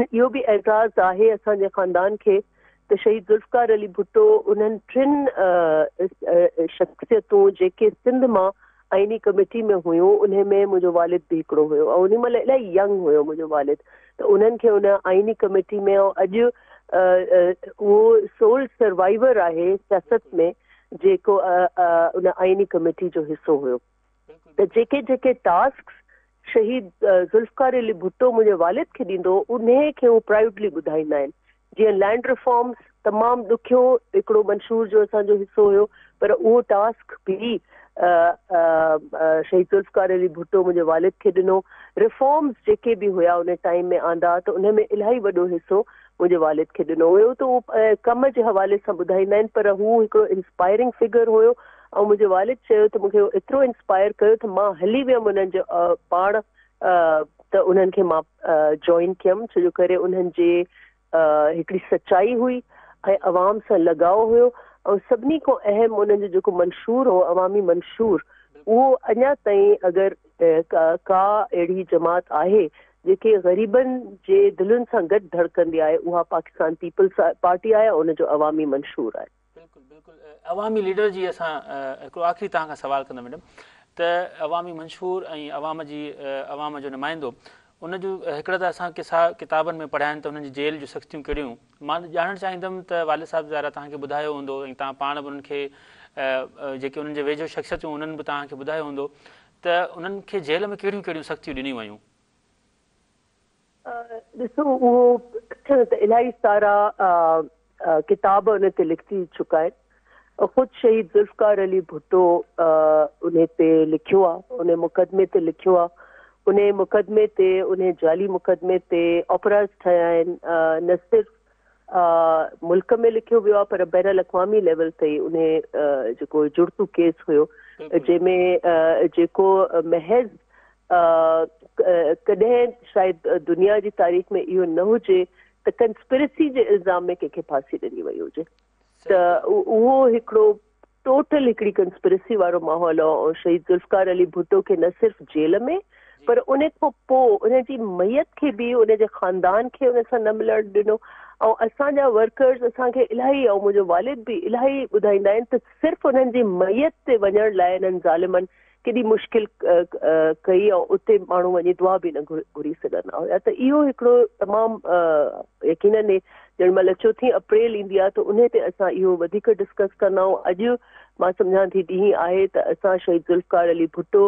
اهو به اعزاز آهي اسان جي خاندان کي ته شهيد ذوالفقار علي ڀٽو انهن ٽن شخصيتون جيڪي سنڌ مان آئيني ڪميٽي ۾ هيون انهي ۾ منهنجو والد به هڪڙو هيو ۽ انهي مهل الاهي ينگ هيو منهنجو والد ته انهن کي ان آئيني ڪميٽي ۾ ۽ اڄ اهو سول سروائيور آهي سياست ۾ جيڪو ان آئيني ڪميٽي جو حصو هيو ته جيڪي جيڪي ٽاسڪس شهيد ذوالفقار علي ڀٽو منهنجي والد کي ڏيندو هو انهي کي هو پرائوڊلي ٻڌائيندا آهن جيئن لينڊ ريفارمز تمام ڏکيو هڪڙو منشور جو اسان جو حصو هيو پر اهو ٽاسڪ به شهيد ذوالفقار علي ڀٽو منهنجي والد کي ڏنو ريفارمز جيڪي به هيا ان ٽائيم ۾ آندا ته انهي ۾ الاهي وڏو حصو منهنجي والد کي ڏنو ويو ته اهو ڪم جي حوالي سان ٻڌائيندا آهن پر هو هڪڙو انسپائرنگ فگر هيو ۽ منهنجي والد چيو ته مون کي ايترو انسپائر ڪيو ته مان هلي ويم انهن جي پاڻ ته انهن کي مان جوائن ڪيم ڇو جو ڪري انهن جي هڪڙي سچائي هئي ۽ عوام سان لڳاء هيو ۽ سڀني کان اهم انهن جو جيڪو منشور هو عوامي منشور اهو اڃا تائين اگر ڪا اهڙي جماعت آهي جيڪي غريبن جي دلين سان گڏ ڌڙڪندي آهي اها پاڪستان پيپلز پارٽي آهي ۽ ان جو عوامي منشور آهي. بلڪل بلڪل عوامي ليڊر جي اسان هڪڙو آخري توهان کان سوال ڪندم ميڊم ته عوامي منشور ۽ عوام جي عوام جو نمائندو ان جو هڪڙا ته اسان قصا ڪتابن ۾ پڙهيا آهن ته انهن جي جيل جون سختيون ڪهڙيون هيون مان ڄاڻڻ چاهيندم ته والد صاحب ظاهر آهي توهان کي ٻڌايو هوندو ۽ توهان پاڻ به انهن کي جيڪي انهن جي ويجهو شخصيتون انهن به توهان کي ٻڌايو هوندو ته انهن کي جيل ۾ ڪهڙيون ڪهڙيون سختيون ڏنيون ويون. ڏسو اهو ته الاهي سارا ڪتاب ان تي لکجي چڪا آهن. خود شهيد ذوالفقار علي ڀٽو انهي تي لکيو آ، انهي مقدمي تي لکيو آ، انهي مقدمي تي انهي جعلي مقدمي تي اوپراز ٺهيا آهن، نه صرف ملڪ ۾ لکيو ويو آ پر بين الاقوامي ليول تي انهي جيڪو جڙتو ڪيس هيو جنهن ۾ جيڪو محض ڪڏهن شايد دنيا جي تاريخ ۾ اهو نه هجي ته ڪنسپرسي جي الزام ۾ ڪنهن کي ڦاسي ڏني وئي هجي ته اهو هڪڙو ٽوٽل هڪڙي ڪنسپرسي وارو ماحول هو ۽ شهيد ذوالفقار علي ڀٽو کي نه صرف جيل ۾ پر ان کان پوء ان جي ميت کي به ان جي خاندان کي ان سان نه ملڻ ڏنو ۽ اسان جا ورڪرز اسان کي الاهي ۽ منهنجو والد به الاهي ٻڌائيندا آهن ته صرف انهن جي ميت تي وڃڻ لاء انهن ظالمن ڪيڏي مشڪل ڪئي ۽ اتي ماڻهو وڃي دعا به نه گهري سگهندا هيا ته اهو هڪڙو تمام يقينن جنهن مهل چوٿين اپريل ايندي آهي ته انهي تي اسان اهو وڌيڪ ڊسڪس ڪندا آهيون اڄ مان سمجهان ٿي ڏينهن آهي ته اسان شهيد ذوالفقار علي ڀٽو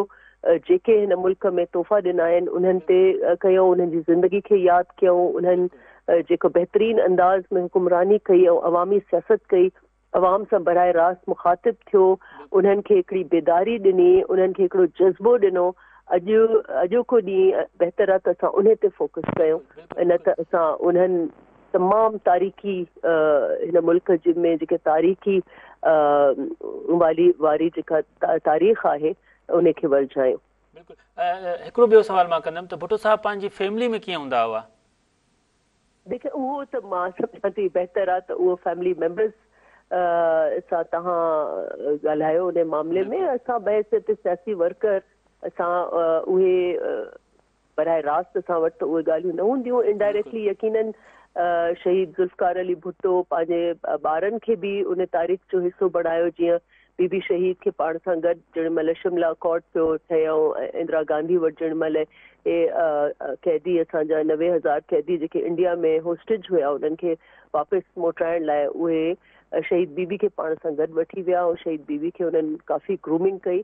جيڪي هن ملڪ ۾ تحفا ڏنا آهن انهن تي ڪيون انهن جي زندگي کي ياد ڪيون انهن جيڪو بهترين انداز ۾ حڪمراني ڪئي ۽ عوامي سياست ڪئي عوام سان براه راست مخاطب ٿيو، انهن کي هڪڙي بيداري ڏني، انهن کي هڪڙو جذبو ڏنو، اڄ اڄوڪو ڏينهن بهتر آ ته اسان انهي تي فوڪس ڪيون نه ته اسان انهن تمام تاريخي هن ملڪ جي ۾ جيڪي تاريخي والي واري جيڪا تاريخ آهي انهي کي ورجايون. بلڪل هڪڙو ٻيو سوال مان ڪندم ته ڀٽو صاحب پنهنجي فيملي ۾ ڪيئن هوندا هئا؟ ديکي اهو ته مان سمجهان ٿي بهتر آ ته اهو فيملي ميمبرز سان توهان ڳالهايو انهي معاملي ۾ اسان بحيثيت سياسي ورڪر اسان اهي براه راست اسان وٽ ته اهي ڳالهيون نه هونديون انڊائريڪٽلي يقينن شهيد ذوالفقار علي ڀٽو پنهنجي ٻارن کي به ان تاريخ جو حصو بڻايو جيئن بي بي شهيد کي پاڻ سان گڏ جنهن مهل شملا اڪارڊ پيو ٺهي ۽ اندرا گانڌي وٽ جنهن مهل اهي قيدي اسان جا 90,000 قيدي جيڪي انڊيا ۾ هوسٽيج هيا انهن کي واپس موٽائڻ لاء اهي شهيد بي بي کي پاڻ سان گڏ وٺي ويا ۽ شهيد بي بي کي انهن ڪافي گرومنگ ڪئي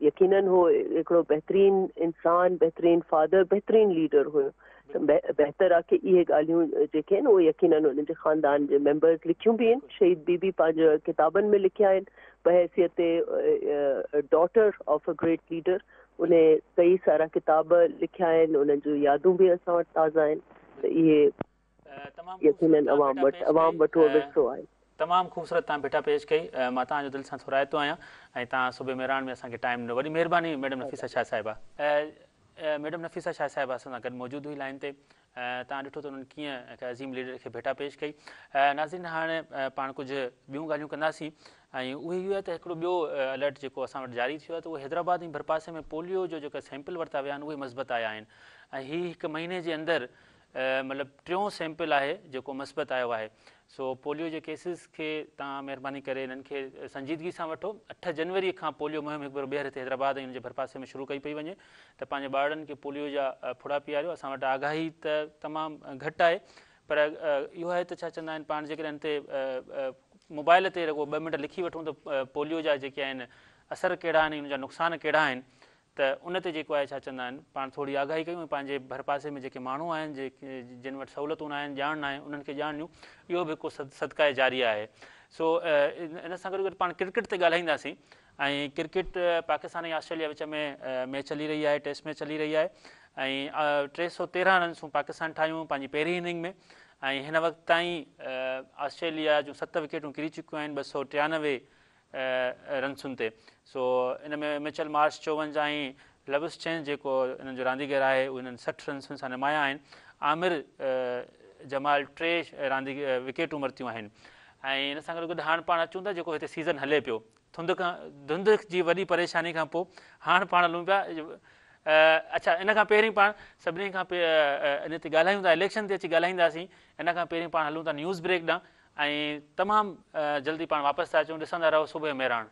يقينن هو هڪڙو بهترين انسان بهترين فادر بهترين ليڊر هيو ته بهتر آ ڪي اهي ڳالهيون جيڪي آهن اهي يقينن انهن جي خاندان جي ميمبرز لکيون به آهن شهيد بي بي پنهنجي ڪتابن ۾ لکيا آهن بحيثيت daughter of a great leader انهي ڪئي سارا ڪتاب لکيا آهن انهن جون يادون به اسان وٽ تازه آهن ته اهي يقينن عوام وٽ عوام وٽ اهو ورثو آهي. تمام خوبصورت توهان ڀيٽا پيش ڪئي مان توهان جو دل سان ٿورائتو آهيان ۽ توهان صبح مهراڻ ۾ اسان کي ٽائيم ڏنو وڏي مهرباني ميڊم نفيسه شاهه صاحبه. ميڊم نفيسه شاهه صاحبه اسان سان گڏ موجود هئي لائين تي توهان ڏٺو ته انهن ڪيئن هڪ عظيم ليڊر کي ڀيٽا پيش ڪئي ناظرين هاڻي پاڻ ڪجهه ٻيون ڳالهيون ڪنداسين ۽ اهي اهو آهي ته هڪڙو ٻيو الرٽ جيڪو اسان وٽ جاري ٿيو آهي ته اهو حيدرآباد ۽ ڀرپاسي ۾ پوليو جو جيڪا سيمپل ورتا ويا آهن اهي مثبت آيا آهن ۽ هي هڪ مهيني جي اندر مطلب ٽيون سيمپل آهي جيڪو مثبت آيو آهي سو پوليو جي ڪيسز کي توهان مهرباني ڪري انهن کي سنجيدگي سان وٺو اٺ جنوري کان پوليو مهم هڪ ڀيرو ٻيهر هتي حيدرآباد ۽ ان جي ڀرپاسي ۾ شروع ڪئي پئي وڃي ته پنهنجي ٻارڙن کي پوليو جا ڦڙا پياريو اسان وٽ آگاهي ته تمام گهٽ آهي پر اهو آهي ته ڇا چوندا آهن پاڻ جيڪڏهن ان تي موبائل تي رڳو ٻه منٽ لکي وٺون ته پوليو جا جيڪي آهن اثر ڪهڙا آهن ۽ ان جا نقصان ڪهڙا آهن ته ان تي جيڪو آهي ڇا چوندا آهن پاڻ ٿوري آگاهي ڪيون ۽ پنهنجي ڀرپاسي ۾ جيڪي ماڻهو آهن جن وٽ سهولتون ناهن ڄاڻ ناهي انهن کي ڄاڻ ڏيون اهو به هڪ صدقه جاريه آهي سو ان سان گڏو گڏ پاڻ ڪرڪيٽ تي ڳالهائينداسين ۽ ڪرڪيٽ پاڪستان ۽ آسٽريليا وچ ۾ ميچ هلي رهي آهي ٽيسٽ ميچ هلي رهي آهي ۽ 313 رنسون پاڪستان ٺاهيون پنهنجي پهرين اننگ ۾ ۽ هن وقت تائين آسٽريليا جون ست وڪيٽون ڪري چڪيون آهن 293 رنسن تي سو ان ۾ مچل مارش 54 ۽ لبس چين جيڪو انهن جو رانديگر آهي اهي انهن 60 رنسن سان نمايان آهن عامر جمال ٽي راندي وڪيٽون ورتيون آهن ۽ ان سان گڏ گڏ هاڻ پاڻ اچون ٿا جيڪو هتي سيزن هلي پيو ڌنڌ کان ڌنڌ جي وڏي پريشاني کان پوء هاڻ پاڻ هلون پيا اڇا ان کان پهرين پاڻ سڀني کان ان تي ڳالهايون ٿا اليڪشن تي اچي ڳالهائينداسين ان کان پهرين پاڻ هلون ٿا نيوز بريڪ ڏانهن ۽ تمام جلدي پاڻ واپس ٿا اچون ڏسندا رهو صبح مهراڻ.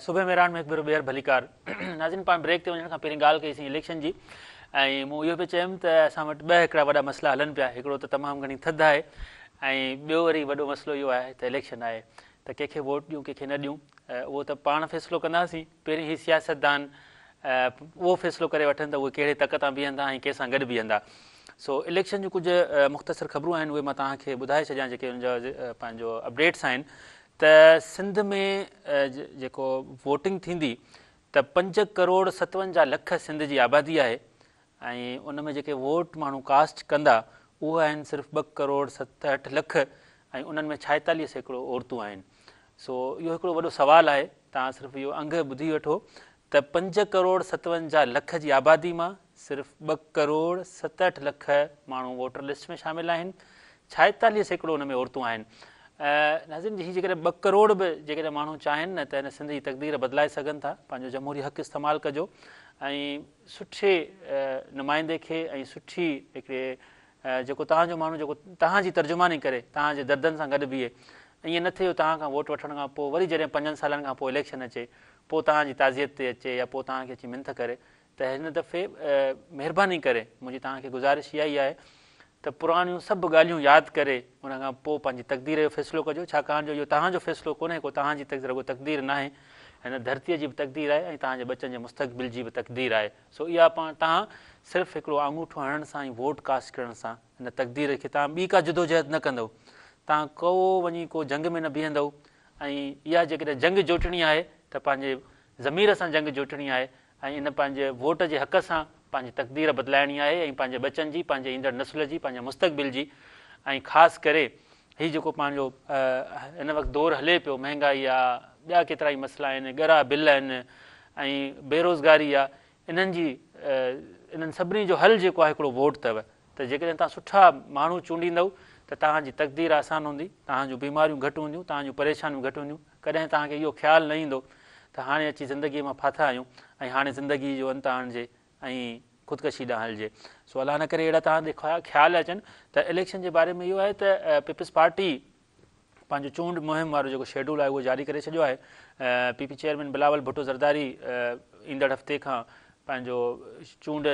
صبح مهراڻ ۾ هڪ ڀيرو ٻيهر ڀليڪار. ناظرين پاڻ بريڪ تي وڃڻ کان پهرين ڳالهه ڪئي سين اليڪشن جي ۽ مون اهو به چيم ته اسان وٽ ٻه هڪڙا وڏا مسئلا هلن پيا هڪڙو ته تمام گهڻي ٿڌ آهي ۽ ٻيو وري وڏو مسئلو اهو آهي ته اليڪشن آهي ته ڪنهن کي ووٽ ڏيون ڪنهن کي نه ڏيون اهو ته پاڻ فيصلو ڪنداسين پهرين هي سياستدان اهو فيصلو ڪري وٺن ته اهي ڪهڙي تڪ تان بيهندا ۽ ڪنهن سان گڏ بيهندا سو اليڪشن جون ڪجهه مختصر خبرون آهن اهي مان توهان کي ٻڌائي ڇڏيان جيڪي ان جا پنهنجو اپڊيٽس آهن ته سنڌ ۾ جيڪو ووٽنگ ٿيندي ته 5 ڪروڙ 57 لک سنڌ جي آبادي آهي ۽ ان ۾ جيڪي ووٽ ماڻهو ڪاسٽ ڪندا اهي آهن صرف 2 ڪروڙ 67 لک ۽ انهن ۾ 46% عورتون آهن سو اهو هڪڙو وڏو سوال آهي توهان صرف اهو انگ ٻڌي وٺو ته 5 ڪروڙ 57 لک جي آبادي مان صرف 2 ڪروڙ 67 لک ماڻهو ووٽر لسٽ ۾ شامل آهن، 46% ان ۾ عورتون آهن. ناظرين هي جيڪڏهن 2 ڪروڙ به جيڪڏهن ماڻهو چاهين نه ته هن سنڌ جي تقدير بدلائي سگهن ٿا. پنهنجو جمهوري حق استعمال ڪجو ۽ سٺي نمائندي کي ۽ سٺي هڪڙي جيڪو توهان جو ماڻهو جيڪو توهان جي ترجماني ڪري، توهان جي دردن سان گڏ بيهي. ائين نه ٿئي جو توهان کان ووٽ وٺڻ کان پوء وري جڏهن پنجن سالن کان پوء اليڪشن اچي پوء توهان جي تعزيت تي اچي يا پوء توهان کي اچي منٿ ڪري ته هن دفعي مهرباني ڪري منهنجي توهان کي گذارش اها ئي آهي ته پراڻيون سڀ ڳالهيون ياد ڪري ان کان پوء پنهنجي تقدير جو فيصلو ڪجو ڇاڪاڻ جو اهو توهان جو فيصلو ڪونهي ڪو توهان جي رڳو تقدير ناهي هن ڌرتيء جي به تقدير آهي ۽ توهان جي ٻچن جي مستقبل جي به تقدير آهي سو اها پاڻ توهان صرف هڪڙو آڱوٺو هڻڻ سان ۽ ووٽ ڪاسٽ ڪرڻ سان هن تقدير کي توهان ٻي ڪا جدوجهد نه ڪندؤ توهان ڪو وڃي ڪو جنگ ۾ نه بيهندؤ ۽ اها جيڪڏهن جنگ جوٽڻي آهي ته پنهنجي ضمير سان جنگ جوٽڻي آهي ۽ ان پنهنجي ووٽ جي حق سان پنهنجي تقدير بدلائڻي آهي ۽ پنهنجي ٻچن جي، پنهنجي ايندڙ نسل جي، پنهنجي مستقبل جي ۽ خاص ڪري هي جيڪو پنهنجو هن وقت دور هلي پيو مهنگائي آ، ٻيا ڪيترائي مسئلا آهن، ڳرا بل آهن ۽ بيروزگاري آ، انهن جي انهن سڀني جو حل جيڪو آهي هڪڙو ووٽ اٿو ته جيڪڏهن توهان سٺا ماڻهو چونڊيندؤ ته توهان جي تقدير آسان هوندي، توهان جون بيماريون گهٽ هونديون، توهان جون پريشانيون گهٽ هونديون. ڪڏهن توهان کي اهو خيال نه ايندو ته هاڻي اچي زندگيء مان ڦاٿا آهيون ۽ هاڻي زندگيء جو انت آڻجي ۽ خودڪشي ڏانهن هلجي. سو الله نه ڪري اهڙا توهان تي خيال اچن ته اليڪشن جي باري ۾ اهو آهي ته پيپلز پارٽي پنهنجو چونڊ مهم وارو جيڪو شيڊول آهي اهو جاري ڪري ڇڏيو آهي. P P chairman Bilawal Bhutto Zardari ايندڙ هفتي کان پنهنجو چونڊ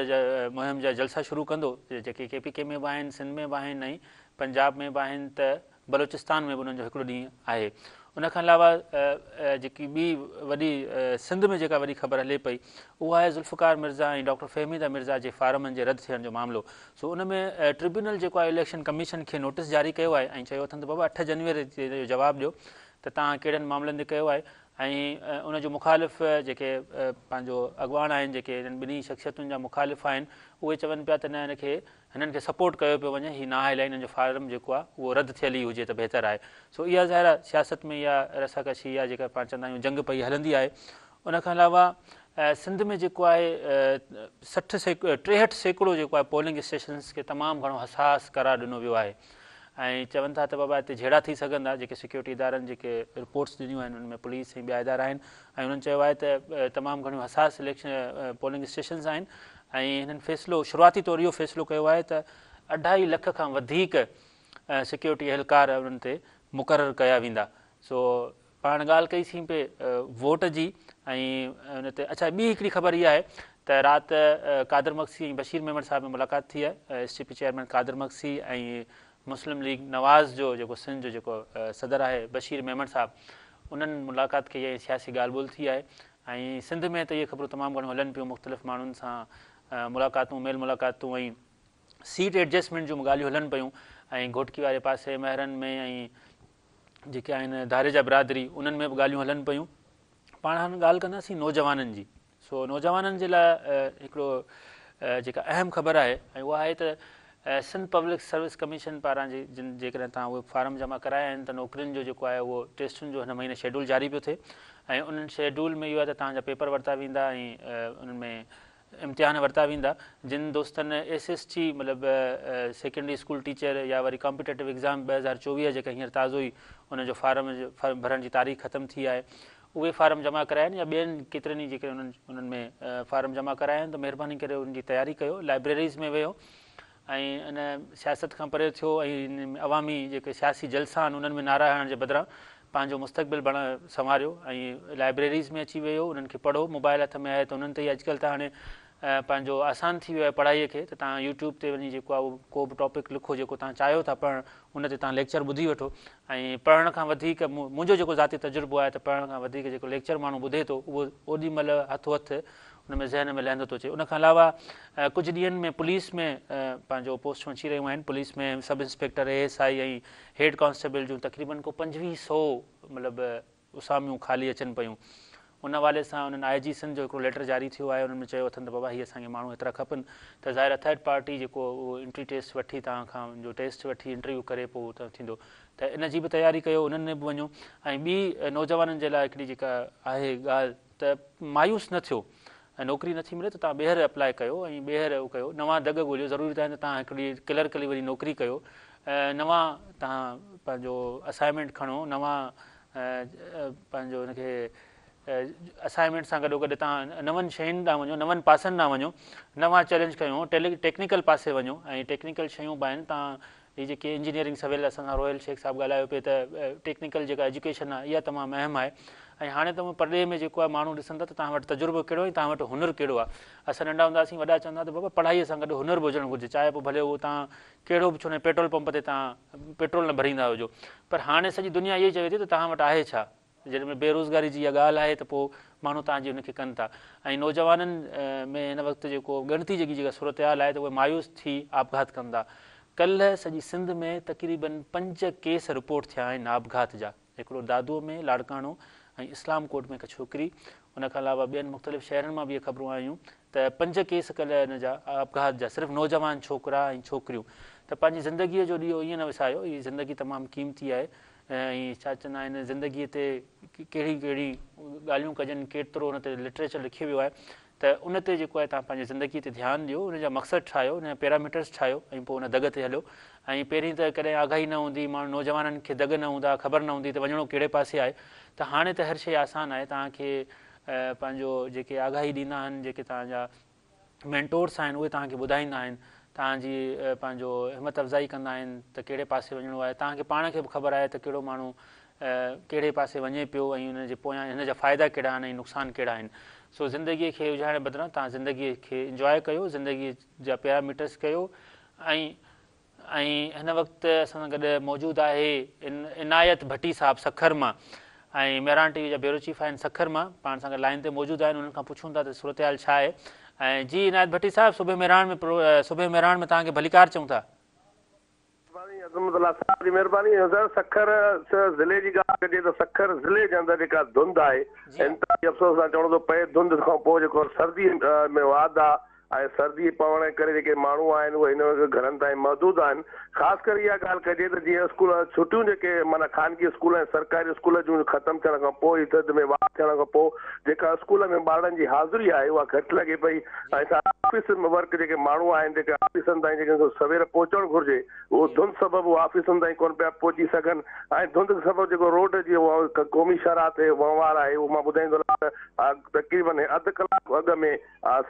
مهم جا جلسا شروع ڪندو جيڪي ڪي پي ڪي ۾ به آهن، سنڌ ۾ به آهن ۽ پنجاب ۾ به آهن ته بلوچستان ۾ به انهن جو هڪڙو ڏينهن آهي. ان کان علاوه جيڪي ٻي وڏي سنڌ ۾ جيڪا وڏي خبر هلي پئي اها آهي ذوالفقار مرزا ۽ ڊاڪٽر فهميده مرزا جي فارمن جي رد ٿيڻ جو معاملو. سو ان ۾ ٽربيونل جيڪو آهي اليڪشن ڪميشن کي نوٽيس جاري ڪيو آهي ۽ چيو اٿن ته بابا 8 جنوري تي جو جواب ڏيو ته توهان ڪهڙن معاملن تي ڪيو آهي ۽ ان جو مخالف جيڪي پنهنجو اڳواڻ آهن جيڪي انهن ٻنهي شخصيتن جا مخالف آهن اهي چون پيا ته نه ان کي هنن کي سپورٽ ڪيو پيو وڃي هي نااهل آهن هنن جو فارم جيڪو آهي اهو رد ٿيل ئي هجي ته بهتر آهي سو اها ظاهر آهي سياست ۾ اها رسا ڪشي يا جيڪا پاڻ چوندا آهيون جنگ پئي هلندي آهي ان کان علاوه سنڌ ۾ جيڪو آهي 63% جيڪو آهي پولنگ اسٽيشنز کي تمام گهڻو حساس قرار ڏنو ويو آهي ۽ چون ٿا ته بابا هتي جهيڙا ٿي سگهن ٿا جيڪي سيڪيورٽي ادارن جيڪي رپورٽس ڏنيون آهن ان ۾ پوليس ۽ ٻيا ادارا آهن ۽ انهن چيو آهي ته تمام گهڻيون حساس اليڪشن پولنگ اسٽيشنز آهن ۽ هنن فيصلو شروعاتي طور اهو فيصلو ڪيو آهي ته اڍائي لک کان وڌيڪ سيڪيورٽي اهلڪار انهن تي مقرر ڪيا ويندا سو پاڻ ڳالهه ڪئي سين پئي ووٽ جي ۽ ان تي اڇا ٻي هڪڙي خبر اها آهي ته رات قادر مگسي ۽ بشير ميمڻ صاحب ۾ ملاقات ٿي آهي S T P chairman Qadir Magsi ۽ Muslim League Nawaz جو جيڪو سنڌ جو جيڪو صدر آهي بشير ميمڻ صاحب انهن ملاقات ڪئي آهي ۽ سياسي ڳالهه ٻولهه ٿي آهي ۽ سنڌ ۾ ته اهي خبرون تمام گهڻيون هلن پيون مختلف ماڻهن سان ملاقاتون ميل ملاقاتون ۽ سيٽ ايڊجسٽمينٽ جون ڳالهيون هلن پيون ۽ گهوٽڪي واري پاسي مهرن ۾ ۽ جيڪي آهن ڌاريجا برادري انهن ۾ به ڳالهيون هلن پيون پاڻ هاڻ ڳالهه ڪنداسين نوجوانن جي سو نوجوانن جي لاء هڪڙو جيڪا اهم خبر آهي ۽ اها آهي ته سنڌ پبلڪ سروس ڪميشن پاران جي جن جيڪڏهن توهان اهي فارم جمع ڪرايا آهن ته نوڪرين جو جيڪو آهي اهو ٽيسٽن جو هن مهيني شيڊول جاري پيو ٿئي ۽ انهن شيڊول ۾ اهو آهي ته توهان جا پيپر ورتا ويندا ۽ انهن ۾ امتحان ورتا ويندا جن دوستن ايس ايس ٽي مطلب سيڪنڊري اسڪول ٽيچر يا وري ڪامپيٽيٽو ايگزام 2024 جيڪا هينئر تازو ئي ان جو فارم ڀرڻ جي تاريخ ختم ٿي آهي اهي فارم جمع ڪرايا آهن يا ٻين ڪيترن ئي جيڪي انهن انهن ۾ فارم جمع ڪرايا آهن ته مهرباني ڪري انهن جي تياري ڪيو لائبريريز ۾ ويهو ۽ ان سياست کان پري ٿيو ۽ عوامي جيڪي سياسي جلسا آهن انهن ۾ نعرا هڻڻ جي بدران پنهنجو مستقبل بڻ سنواريو ۽ لائبريريز ۾ اچي ويهو انهن کي پڙهو موبائل هٿ ۾ آهي ته انهن تي ئي اڄڪلهه ته هاڻي پنهنجو آسان ٿي ويو آهي پڙهائي کي ته توهان يوٽيوب تي وڃي جيڪو آهي اهو ڪو به ٽاپڪ لکو جيڪو توهان چاهيو ٿا پڙهڻ ان تي توهان ليڪچر ٻڌي وٺو ۽ پڙهڻ کان وڌيڪ منهنجو جيڪو ذاتي تجربو آهي ته پڙهڻ کان وڌيڪ جيڪو ليڪچر ماڻهو ٻڌي ٿو اهو اوڏي مهل هٿو هٿ ان ۾ ذهن ۾ لهندو ٿو اچي ان کان علاوه ڪجهه ڏينهن ۾ پوليس ۾ پنهنجو پوسٽون اچي رهيون آهن police ۾ sub inspector A S I ۽ head constable جون تقريبن ڪو 25 سو مطلب اساميون خالي اچن پيون. ان حوالي سان انهن آء جي سنڌ جو هڪڙو ليٽر جاري ٿيو آهي انهن ۾ چيو اٿن ته بابا هي اسان کي ماڻهو هيترا کپن ته ظاهر آهي ٿرڊ پارٽي جيڪو اهو انٽري ٽيسٽ وٺي توهان کان ان جو ٽيسٽ وٺي انٽرويو ڪري پوء ته ٿيندو ته ان جي به تياري ڪيو انهن ۾ به وڃو ۽ ٻي نوجوانن جي لاء هڪڙي جيڪا آهي ڳالهه ته مايوس نه ٿيو ۽ نوڪري نٿي ملي ته توهان ٻيهر اپلاء ڪيو ۽ ٻيهر اهو ڪيو نوان دڳ ڳوليو ضروري ته آهي ته توهان هڪڙي ڪلرڪلي وڃي نوڪري ڪيو نوان توهان پنهنجو اسائنمينٽ کڻو نوان پنهنجو ان کي اسائنمينٽ سان گڏو گڏ توهان نون شين ڏانهن وڃو نون پاسن ڏانهن وڃو نوان چئلينج کڻو ٽيڪنيڪل پاسي وڃو ۽ ٽيڪنيڪل شيون به آهن توهان هي جيڪي انجنيئرنگ سويل اسان سان روحيل شيخ صاحب ڳالهايو پئي ته ٽيڪنيڪل جيڪا ايجوڪيشن آهي اها تمام اهم آهي ۽ هاڻي ته پرڏيهه ۾ جيڪو آهي ماڻهو ڏسن ٿا ته توهان وٽ تجربو ڪهڙو ۽ توهان وٽ هنر ڪهڙو آهي اسان ننڍا هوندا هئاسين وڏا چوندا ته بابا پڙهائي سان گڏ هنر به هجڻ گهرجي چاهي پوء ڀلي اهو توهان ڪهڙو به ڇو نه پيٽرول پمپ تي توهان پيٽرول نه ڀريندا هجو پر هاڻي سڄي دنيا اهو ئي چوي ٿي ته توهان وٽ آهي ڇا؟ جڏهن به بيروزگاري جي اها ڳالهه آهي ته پوء ماڻهو توهان جي ان کي ڪن ٿا ۽ نوجوانن ۾ هن وقت جيڪو ڳڻتي جيڪي جيڪا صورتحال آهي ته اهي مايوس ٿي آپگهات ڪن ٿا. ڪلهه سڄي سنڌ ۾ تقريبن پنج ڪيس رپورٽ ٿيا آهن آپگهات جا. هڪڙو دادوء ۾ لاڙڪاڻو ۽ اسلام ڪوٽ ۾ هڪ ڇوڪري ان کان علاوه ٻين مختلف شهرن مان به اهي خبرون آيون ته پنج ڪيس ڪلهه ان جا آپگهات جا صرف نوجوان ڇوڪرا ۽ ڇوڪريون ته پنهنجي زندگيء جو ڏيئو ائين نه وسايو هي زندگي تمام قيمتي آهي ۽ ڇا چوندا آهن زندگيء تي ڪهڙي ڪهڙي ڳالهيون ڪجن ڪيترو ان تي لٽريچر لکيو ويو آهي ته ان تي جيڪو آهي توهان پنهنجي زندگيء تي ڌيان ڏيو ان جا مقصد ٺاهيو ان جا پيراميٽرس ٺاهيو ۽ پوء ان دڳ تي هليو ۽ پهرين ته ڪڏهن آگاهي نه هوندي ماڻهو نوجوانن کي دڳ نه هوندا خبر نه هوندي ته وڃڻو ڪهڙي پاسي آهي ته هاڻي ته هر شيء آسان آهي توهان کي پنهنجو جيڪي آگاهي ڏيندا آهن جيڪي توهان جا مينٽورس آهن اهي توهان کي ٻڌائيندا آهن توهان جي پنهنجو همت افزائي ڪندا آهن ته ڪهڙي پاسي وڃڻو آهي توهان کي پاڻ کي به خبر آهي ته ڪهڙو ماڻهو ڪهڙي پاسي وڃي پيو ۽ ان جي پويان هن جا فائدا ڪهڙا آهن ۽ نقصان ڪهڙا آهن سو زندگي کي اجائڻ بدران توهان زندگي کي انجواء ڪيو زندگي جا پيراميٽرس ڪيو ۽ ۽ هن وقت اسان سان گڏ موجود آهي عنايت ڀٽي صاحب سکر مان ۽ مهراڻ ٽي وي جا بيورو چيف آهن سکر مان پاڻ سان گڏ لائين تي موجود آهن انهن کان پڇون ٿا ته صورتحال ڇا آهي ۽ جي عنايت ڀٽي صاحب صبح مهراڻ ۾ صبح مهراڻ ۾ توهان کي ڀليڪار چئون ٿا. مهرباني عظمت الله صاحب جي مهرباني سر سکر ضلعي جي ڳالهه ڪجي ته سکر ضلعي جي اندر جيڪا ڌنڌ آهي انتهائي افسوس سان چوڻو ٿو پئي ڌنڌ کان پوء جيڪو سردي ۾ واڌ آهي ۽ سردي پوڻ جي ڪري جيڪي ماڻهو آهن اهي هن وقت گهرن تائين محدود آهن. خاص ڪري اها ڳالهه ڪجي ته جيئن اسڪول ڇٽيون جيڪي معنيٰ خانگي اسڪول ۽ سرڪاري اسڪول جون ختم ٿيڻ کان پوء هي ٿڌ ۾ واڌ ٿيڻ کان پوء جيڪا اسڪول ۾ ٻارڙن جي حاضري آهي اها گهٽ لڳي پئي ۽ آفيس ورڪ جيڪي ماڻهو آهن جيڪي آفيسن تائين جيڪي سوير پهچڻ گهرجي اهو ڌنڌ سبب اهي آفيسن تائين ڪونه پيا پهچي سگهن ۽ ڌنڌ سبب جيڪو روڊ جي قومي شاهراهه تي وهنوار آهي اهو مان ٻڌائيندو هلان ته تقريبن اڌ ڪلاڪ اڳ ۾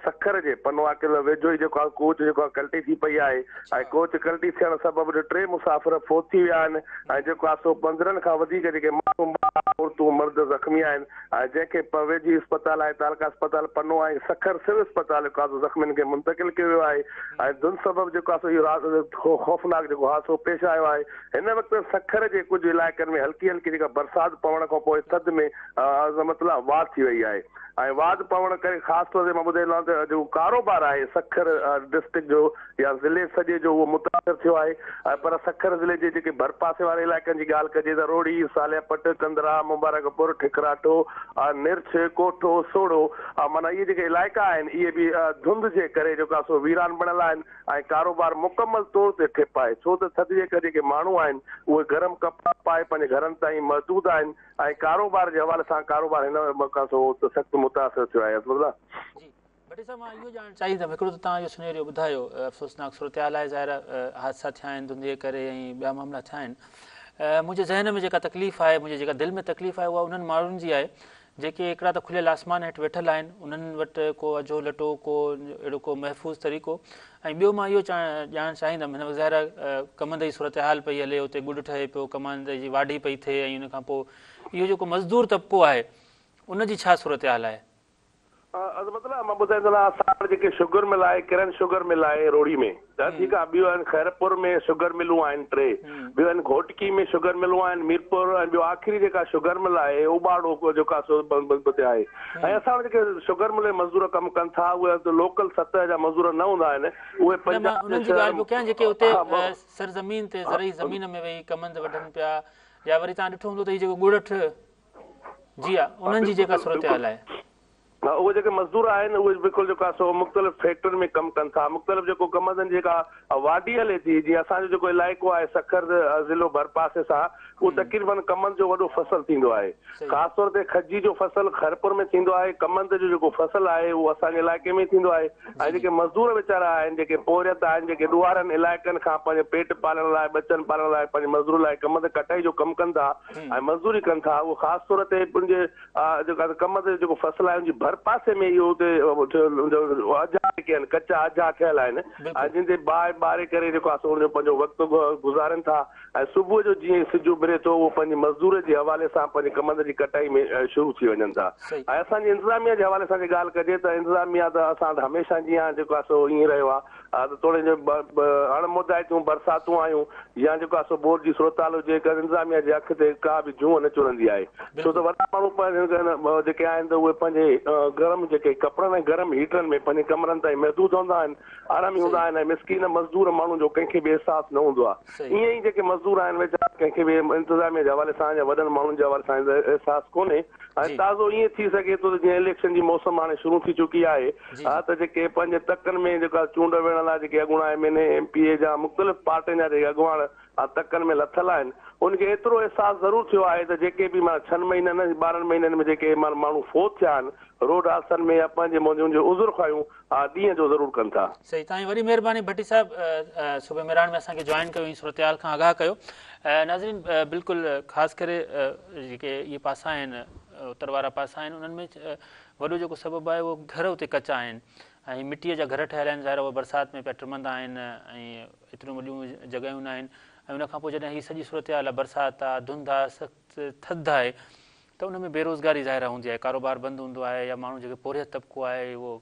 سکر جي پنوعاقل ويجهو ئي جيڪو آهي ڪوچ جيڪو آهي ڪلٽي ٿي پئي آهي ۽ ڪوچ ڪلٽي ٿيڻ سبب جو ٽي مسافر فوت ٿي ويا آهن ۽ جيڪو آهي سو 15 کان وڌيڪ جيڪي معصوم ٻار عورتون مرد زخمي آهن ۽ جنهن کي ويجهي اسپتال آهي تعلقه اسپتال پنو ۽ سکر سول اسپتال جيڪو آهي سو زخمين کي منتقل ڪيو ويو آهي ۽ ڌنڌ سبب جيڪو آهي سو اهو خوفناڪ جيڪو حادثو پيش آيو آهي هن وقت سکر جي ڪجهه علائقن ۾ هلڪي هلڪي جيڪا برسات پوڻ کان پوء ٿڌ ۾ عظمت الله واڌ ٿي وئي آهي. ۽ واڌ پوڻ ڪري خاص طور تي مان ٻڌائيندو آهيان ته جيڪو ڪاروبار آهي سکر ڊسٽرڪٽ جو يا ضلعي سڄي جو اهو متاثر ٿيو آهي ۽ پر سکر ضلعي جي جيڪي ڀرپاسي واري علائقن جي ڳالهه ڪجي ته روهڙي، صالح پٽ، ڪنڌرا، مبارڪ پور، ٺڪراٺو، نرڇ، ڪوٺو، سوڙهو معنيٰ اهي جيڪي علائقا آهن اهي به ڌنڌ جي ڪري جيڪو آهي سو ويران بڻيل آهن ۽ ڪاروبار مڪمل طور تي ٺپ آهي ڇو ته ٿڌ جي ڪري جيڪي ماڻهو آهن اهي گرم ڪپڙا پائي پنهنجي گهرن تائين محدود آهن ۽ ڪاروبار جي حوالي سان ڪاروبار هن وقت کان سو سخت متاثر ٿيو آهي عظمت الله. جي ڀٽي صاحب مان اهو ڄاڻڻ چاهيندم هڪڙو ته توهان اهو سنيريو ٻڌايو افسوسناڪ صورتحال آهي ظاهر آهي حادثا ٿيا آهن ڌنڌ جي ڪري ۽ ٻيا معاملا ٿيا آهن منهنجي ذهن ۾ جيڪا تڪليف آهي منهنجي جيڪا دل ۾ تڪليف آهي اها انهن ماڻهن جي آهي جيڪي هڪڙا ته کليل آسمان هيٺ ويٺل آهن انهن وٽ ڪو اجهو لٽو ڪو اهڙو ڪو محفوظ طريقو ۽ ٻيو مان اهو ڄاڻڻ چاهيندم هن وقت ظاهر آهي ڪمند جي صورتحال پئي هلي اتي گڏ ٺهي پيو ڪمند جي واڍي پئي ٿئي ۽ ان کان پوء اهو جيڪو مزدور طبقو آهي ان جي ڇا صورتحال آهي؟ عظمت الله مان ٻڌائيندو هلان اسان وٽ جيڪي شگر مل آهي ڪرن شگر مل آهي روهڙي ۾ ته ٺيڪ آهي ٻيو آهن خيرپور ۾ شگر ملون آهن ٽي ٻيو آهن گهوٽڪي ۾ شگر ملون آهن ميرپور ۽ ٻيو آخري جيڪا شگر مل آهي اوٻاڙو جيڪا سو تي آهي ۽ اسان وٽ جيڪي شگر مل ۾ مزدور ڪم ڪن ٿا اهي لوڪل سطح جا مزدور نه هوندا آهن اهي نه مان پنجاب جي انهن جي شهر ڳالهه پيو ڪيان جيڪي اتي ها سرزمين تي زرعي زمين ۾ ويهي ڪمند وڍن پيا يا وري توهان ڏٺو هوندو ته هي جيڪو ڳڙٺ جي ها ها انهن جي بلڪل جيڪا بلڪل صورتحال آهي. ها اهي جيڪي مزدور آهن اهي بلڪل جيڪو آهي سو مختلف فيڪٽرين ۾ ڪم ڪن ٿا مختلف جيڪو ڪمندن جي جيڪا واڍي هلي ٿي جيئن اسان جو جيڪو علائقو آهي سکر ضلعو ڀرپاسي سان اهو تقريبن ڪمند جو وڏو فصل ٿيندو آهي خاص طور تي کجي جو فصل خيرپور ۾ ٿيندو آهي ڪمند جو جيڪو فصل آهي اهو اسان جي علائقي ۾ ٿيندو آهي ۽ جيڪي مزدور ويچارا آهن جيڪي پورهيت آهن جيڪي ڏوهارن علائقن کان پنهنجو پيٽ پالڻ لاء ٻچن پالڻ لاء پنهنجي مزدوري لاء ڪمند ڪٽائي جو ڪم ڪن ٿا ۽ مزدوري ڪن ٿا اهو خاص طور تي پنهنجي جيڪا ڪمند جو جيڪو فصل آهي ان جي ڀرپاسي ۾ اهو اتي اجها جيڪي آهن ڪچا اجها ٺهيل آهن ۽ جن تي باهه ٻاري ڪري جيڪو آهي سو ان جو پنهنجو وقت گذارين ٿا ۽ صبح جو جيئن ئي سج اڀري ٿو اهو پنهنجي مزدوري جي حوالي سان پنهنجي ڪمند جي ڪٽائي ۾ شروع ٿي وڃن ٿا ۽ اسان جي انتظاميا جي حوالي سان جي ڳالهه ڪجي ته انتظاميا ته اسان وٽ هميشه جيان جيڪو آهي سو ائين رهيو آهي ها ته توڙي جو اڻ مدائتيون برساتون آيون يا جيڪو آهي سو ٻوڏ جي صورتحال هجي ڪنهن انتظاميا جي اک تي ڪا به جونء نه چرندي آهي ڇو ته وڏا ماڻهو پنهنجي جيڪي آهن ته اهي پنهنجي گرم جيڪي ڪپڙن ۽ گرم هيٽرن ۾ پنهنجي ڪمرن تائين محدود هوندا آهن آرامي هوندا آهن ۽ مسڪين مزدور ماڻهن جو ڪنهن کي به احساس نه هوندو آهي ائين ئي جيڪي مزدور آهن ويچارا ڪنهن کي به انتظاميا جي حوالي سان يا وڏن ماڻهن جي حوالي سان احساس ڪونهي ۽ تازو ائين ٿي سگهي ٿو ته جيئن اليڪشن جي موسم هاڻي شروع ٿي چڪي آهي ها ته جيڪي پنهنجي تڪن ۾ جيڪا چونڊ وڙهڻ لاء جيڪي اڳوڻا M N A, M P A جا مختلف پارٽين جا جيڪي اڳواڻ تڪن ۾ لٿل آهن انهن کي ايترو احساس ضرور ٿيو آهي ته جيڪي به معنيٰ ڇهن مهينن 12 مهينن ۾ جيڪي معنيٰ ماڻهو فوت ٿيا آهن روڊ حادثن ۾ يا پنهنجي منهنجي ان جو عذر خواهيون ڏينهن جو ضرور ڪن ٿا. صحيح توهان جي وڏي مهرباني ڀٽي صاحب صبح مهراڻ ۾ اسان کي جوائن ڪيو ۽ صورتحال کان آگاهه ڪيو ناظرين بلڪل خاص ڪري جيڪي اهي پاسا آهن اتر وارا پاسا آهن انهن ۾ وڏو جيڪو سبب آهي اهو گهر اتي ڪچا آهن ۽ مٽيء جا گهر ٺهيل آهن ظاهر اهي برسات ۾ پيا ٽمندا آهن ۽ ايتريون وڏيون جڳهيون نه آهن ۽ ان کان پوء جڏهن هي سڄي صورتحال آهي برسات آهي ڌنڌ آهي سخت ٿڌ آهي ته ان ۾ بيروزگاري ظاهر آهي هوندي آهي، ڪاروبار بند هوندو آهي يا ماڻهو جيڪي پورهيت طبقو آهي اهو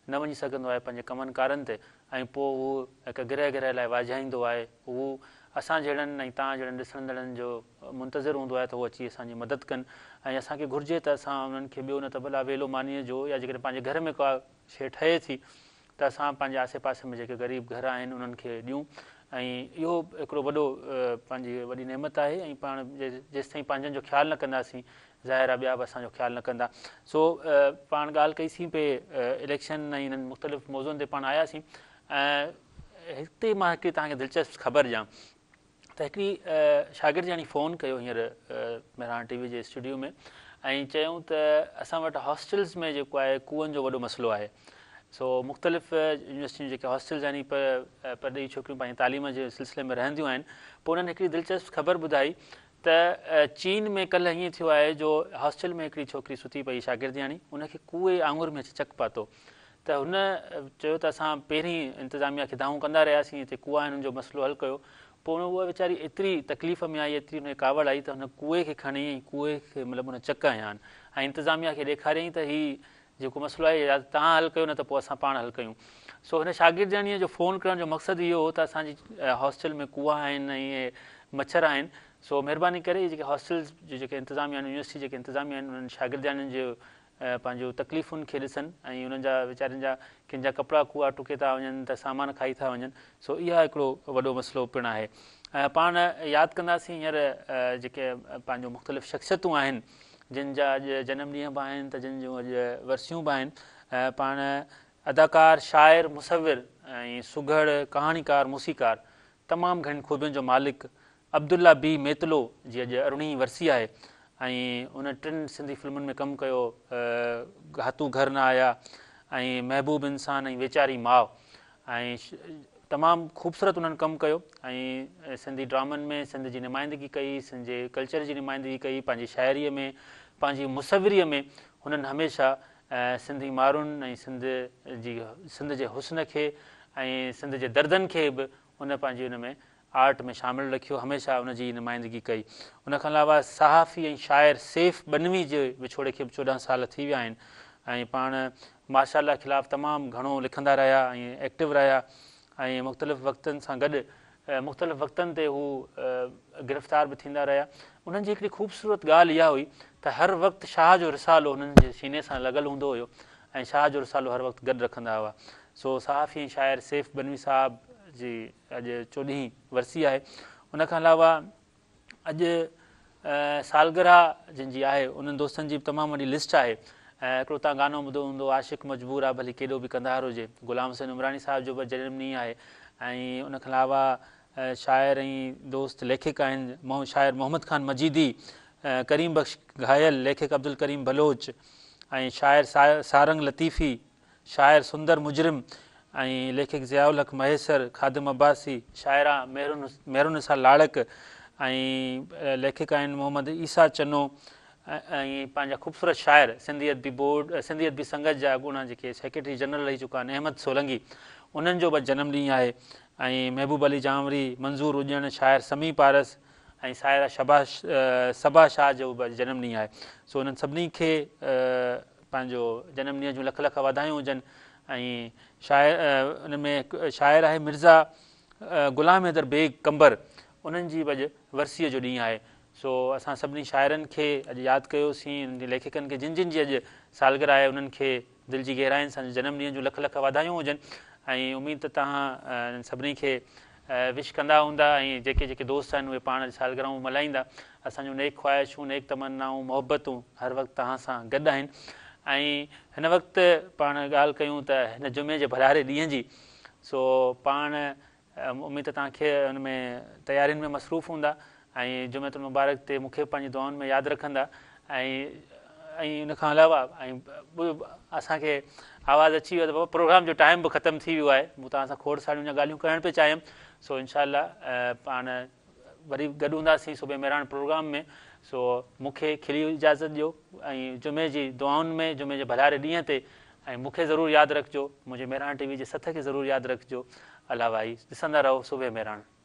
نه وڃي سگهندو آهي پنهنجي ڪمن ڪارن تي ۽ پوء هو هڪ گرهه گرهه لاء واجهائيندو آهي هو اسان جهڙن ۽ توهان جهڙن ڏسندڙن جو منتظر هوندو آهي ته هو اچي اسان جي مدد ڪن ۽ اسان کي گهرجي ته اسان انهن کي ٻيو نه ته ڀلا ويلو مانيء جو يا جيڪڏهن پنهنجي گهر ۾ ڪا شيء ٺهي ٿي ته اسان پنهنجي آسي پاسي ۾ جيڪي غريب گهر آهن انهن کي ڏيون ۽ اهو هڪڙو وڏو پنهنجي وڏي نعمت آهي ۽ پاڻ جيستائين پنهنجن جو خيال نه ڪنداسين ظاهر آهي ٻيا به اسان جو خيال نه ڪندا سو پاڻ ڳالهه ڪئي سين پئي اليڪشن ۽ انهن مختلف موضوعن تي پاڻ آياسين ۽ هتي مان هڪڙي توهان کي دلچسپ خبر ڏيان ته هڪڙي شاگردياڻي فون ڪيو هينئر مهراڻ ٽي وي جي اسٽوڊيو ۾ ۽ چيائون ته اسان وٽ هاسٽلز ۾ جيڪو آهي ڪوئن جو وڏو مسئلو آهي سو مختلف يونيورسٽين جيڪي هاسٽلز يعني پرڏيهي ڇوڪريون پنهنجي تعليم جي سلسلي ۾ رهنديون آهن پوء انهن هڪڙي دلچسپ خبر ٻڌائي ته چين ۾ ڪلهه ائين ٿيو آهي جو هاسٽل ۾ هڪڙي ڇوڪري ستي پئي شاگردياڻي ان کي ڪوئي آڱر ۾ اچي چڪ پاتو ته هن چيو ته اسان پهرين انتظاميا کي دانهون ڪندا رهياسين هتي ڪوئا آهن ان جو مسئلو حل ڪيو پوء اها ويچاري ايتري تڪليف ۾ آئي ايتري هن کي ڪاوڙ آئي ته هن ڪوئي کي کڻي ۽ ڪوئي کي مطلب هن چڪ هنيا آهن ۽ انتظاميا کي ڏيکاريائين ته هي جيڪو مسئلو آهي يا ته توهان حل ڪيو نه ته پوء اسان پاڻ حل ڪيون سو هن شاگردياڻيء جو فون ڪرڻ جو مقصد اهو هو ته اسان جي هاسٽل ۾ ڪوئا آهن ۽ اهي مڇر آهن سو مهرباني ڪري جيڪي هاسٽلز جي جيڪي انتظاميا آهن يونيورسٽي جيڪي انتظاميا آهن انهن شاگردياڻين جو پنهنجو تڪليفن کي ڏسن ۽ انهن جا ويچارين جا ڪن جا ڪپڙا ڪوئا ٽڪي ٿا وڃن ته سامان کائي ٿا وڃن سو اها هڪڙو وڏو مسئلو پڻ آهي ۽ پاڻ ياد ڪنداسين هينئر جيڪي پنهنجو مختلف شخصيتون آهن جن جا اڄ جنم ڏينهن به آهن ته جن جون اڄ ورسيون به آهن پاڻ اداڪار شاعر مصور ۽ سگهڙ ڪهاڻيڪار موسيقار تمام گهڻين خوبين جو مالڪ عبدالله بي ميتلو جي اڄ ارڙهين ورسي آهي ۽ هن ٽن سنڌي فلمن ۾ ڪم ڪيو گهاتو گهر نه آيا ۽ محبوب انسان ۽ ويچاري ماء ۽ تمام خوبصورت انهن ڪم ڪيو ۽ سنڌي ڊرامن ۾ سنڌ جي نمائندگي ڪئي سنڌ جي ڪلچر جي نمائندگي ڪئي پنهنجي شاعريء ۾ پنهنجي مصوريء ۾ هنن هميشه سنڌي مارن ۽ سنڌ جي سنڌ جي حسن کي ۽ سنڌ جي دردن کي به ان پنهنجي ان ۾ آرٽ ۾ شامل رکيو هميشه ان جي نمائندگي ڪئي. ان کان علاوه صحافي ۽ شاعر سيف ٻنوي جي وڇوڙي کي به 14 سال ٿي ويا آهن ۽ پاڻ مارشل لا خلاف تمام گهڻو لکندا رهيا ۽ ايڪٽو رهيا ۽ مختلف وقتن سان گڏ مختلف وقتن تي هو گرفتار به ٿيندا رهيا. انهن جي هڪڙي خوبصورت ڳالهه اها هئي ته هر وقت شاهه جو رسالو هنن جي سيني سان لڳل هوندو هيو ۽ شاهه جو رسالو هر وقت گڏ رکندا هئا. سو صحافي ۽ شاعر سيف ٻنوي صاحب جي اڄ چوڏهين ورسي آهي. ان کان علاوه اڄ سالگرهه جن جي آهي انهن دوستن جي به تمام وڏي لسٽ آهي ۽ هڪڙو توهان گانو ٻڌو هوندو عاشق مجبور آ ڀلي ڪيڏو به ڪنڌار هجي غلام حسين عمراڻي صاحب جو به جنم ڏينهن آهي ۽ ان کان علاوه شاعر ۽ دوست ليکڪ آهن شاعر محمد خان مجيدي ڪريم بخش گهايل ليکڪ عبدالڪريم بلوچ ۽ شاعر سارنگ لطيفي شاعر سندر مجرم ۽ ليکڪ ضياء الحق مهيسر، خادم عباسي، شاعره مهرالنساء لاڙڪ ۽ ليکڪ آهن محمد عيسيٰ چنو ۽ پنهنجا خوبصورت شاعر سنڌي ادبي بورڊ سنڌي ادبي سنگت جا اڳوڻا جيڪي سيڪريٽري جنرل رهي چڪا آهن احمد سولنگي انهن جو به جنم ڏينهن آهي ۽ محبوب علي جانوري، منظور اڄڻ، شاعر سميع پارس ۽ شاعره صبا شاهه جو به جنم ڏينهن آهي سو انهن سڀني کي پنهنجو جنم ڏينهن جون لک لک واڌايون هجن ۽ شاعر ان ۾ هڪ شاعر آهي مرزا غلام حيدر بيگ ڪنڀر انهن جي به اڄ ورسيء جو ڏينهن آهي سو اسان سڀني شاعرن کي اڄ ياد ڪيوسين انهن جي ليکڪن کي جن جن جي اڄ سالگرهه آهي انهن کي دل جي گهراين سان جنم ڏينهن جون لک لک واڌايون هجن ۽ اميد ته توهان انهن سڀني کي وش ڪندا هوندا ۽ جيڪي جيڪي دوست آهن اهي پاڻ سالگرهون ملهائيندا. اسان جون نيڪ خواهشون، نيڪ تمنائون، محبتون هر وقت توهان سان گڏ آهن ۽ هن وقت پاڻ ڳالهه ڪيون ته هن جمعي جي ڀلاري ڏينهن جي سو پاڻ اميد ته توهان کي ان ۾ تيارين ۾ مصروف هوندا ۽ جمعة المبارڪ تي مون کي به پنهنجي دعائن ۾ ياد رکندا ۽ ۽ ان کان علاوه ۽ اسان کي آواز اچي ويو ته بابا پروگرام جو ٽائيم به ختم ٿي ويو آهي مون توهان سان کوڙ ساريون اڃا ڳالهيون ڪرڻ پئي چاهيم سو انشاء الله پاڻ وري گڏ هونداسين صبح مهراڻ پروگرام ۾ سو مون کي کلي اجازت ڏيو ۽ جمعي جي دعائن ۾ جمعي جي ڀلاري ڏينهن تي ۽ مون کي ضرور ياد رکجو منهنجي مهراڻ ٽي وي جي سٿ کي ضرور ياد رکجو الله واهي ڏسندا رهو صبح مهراڻ.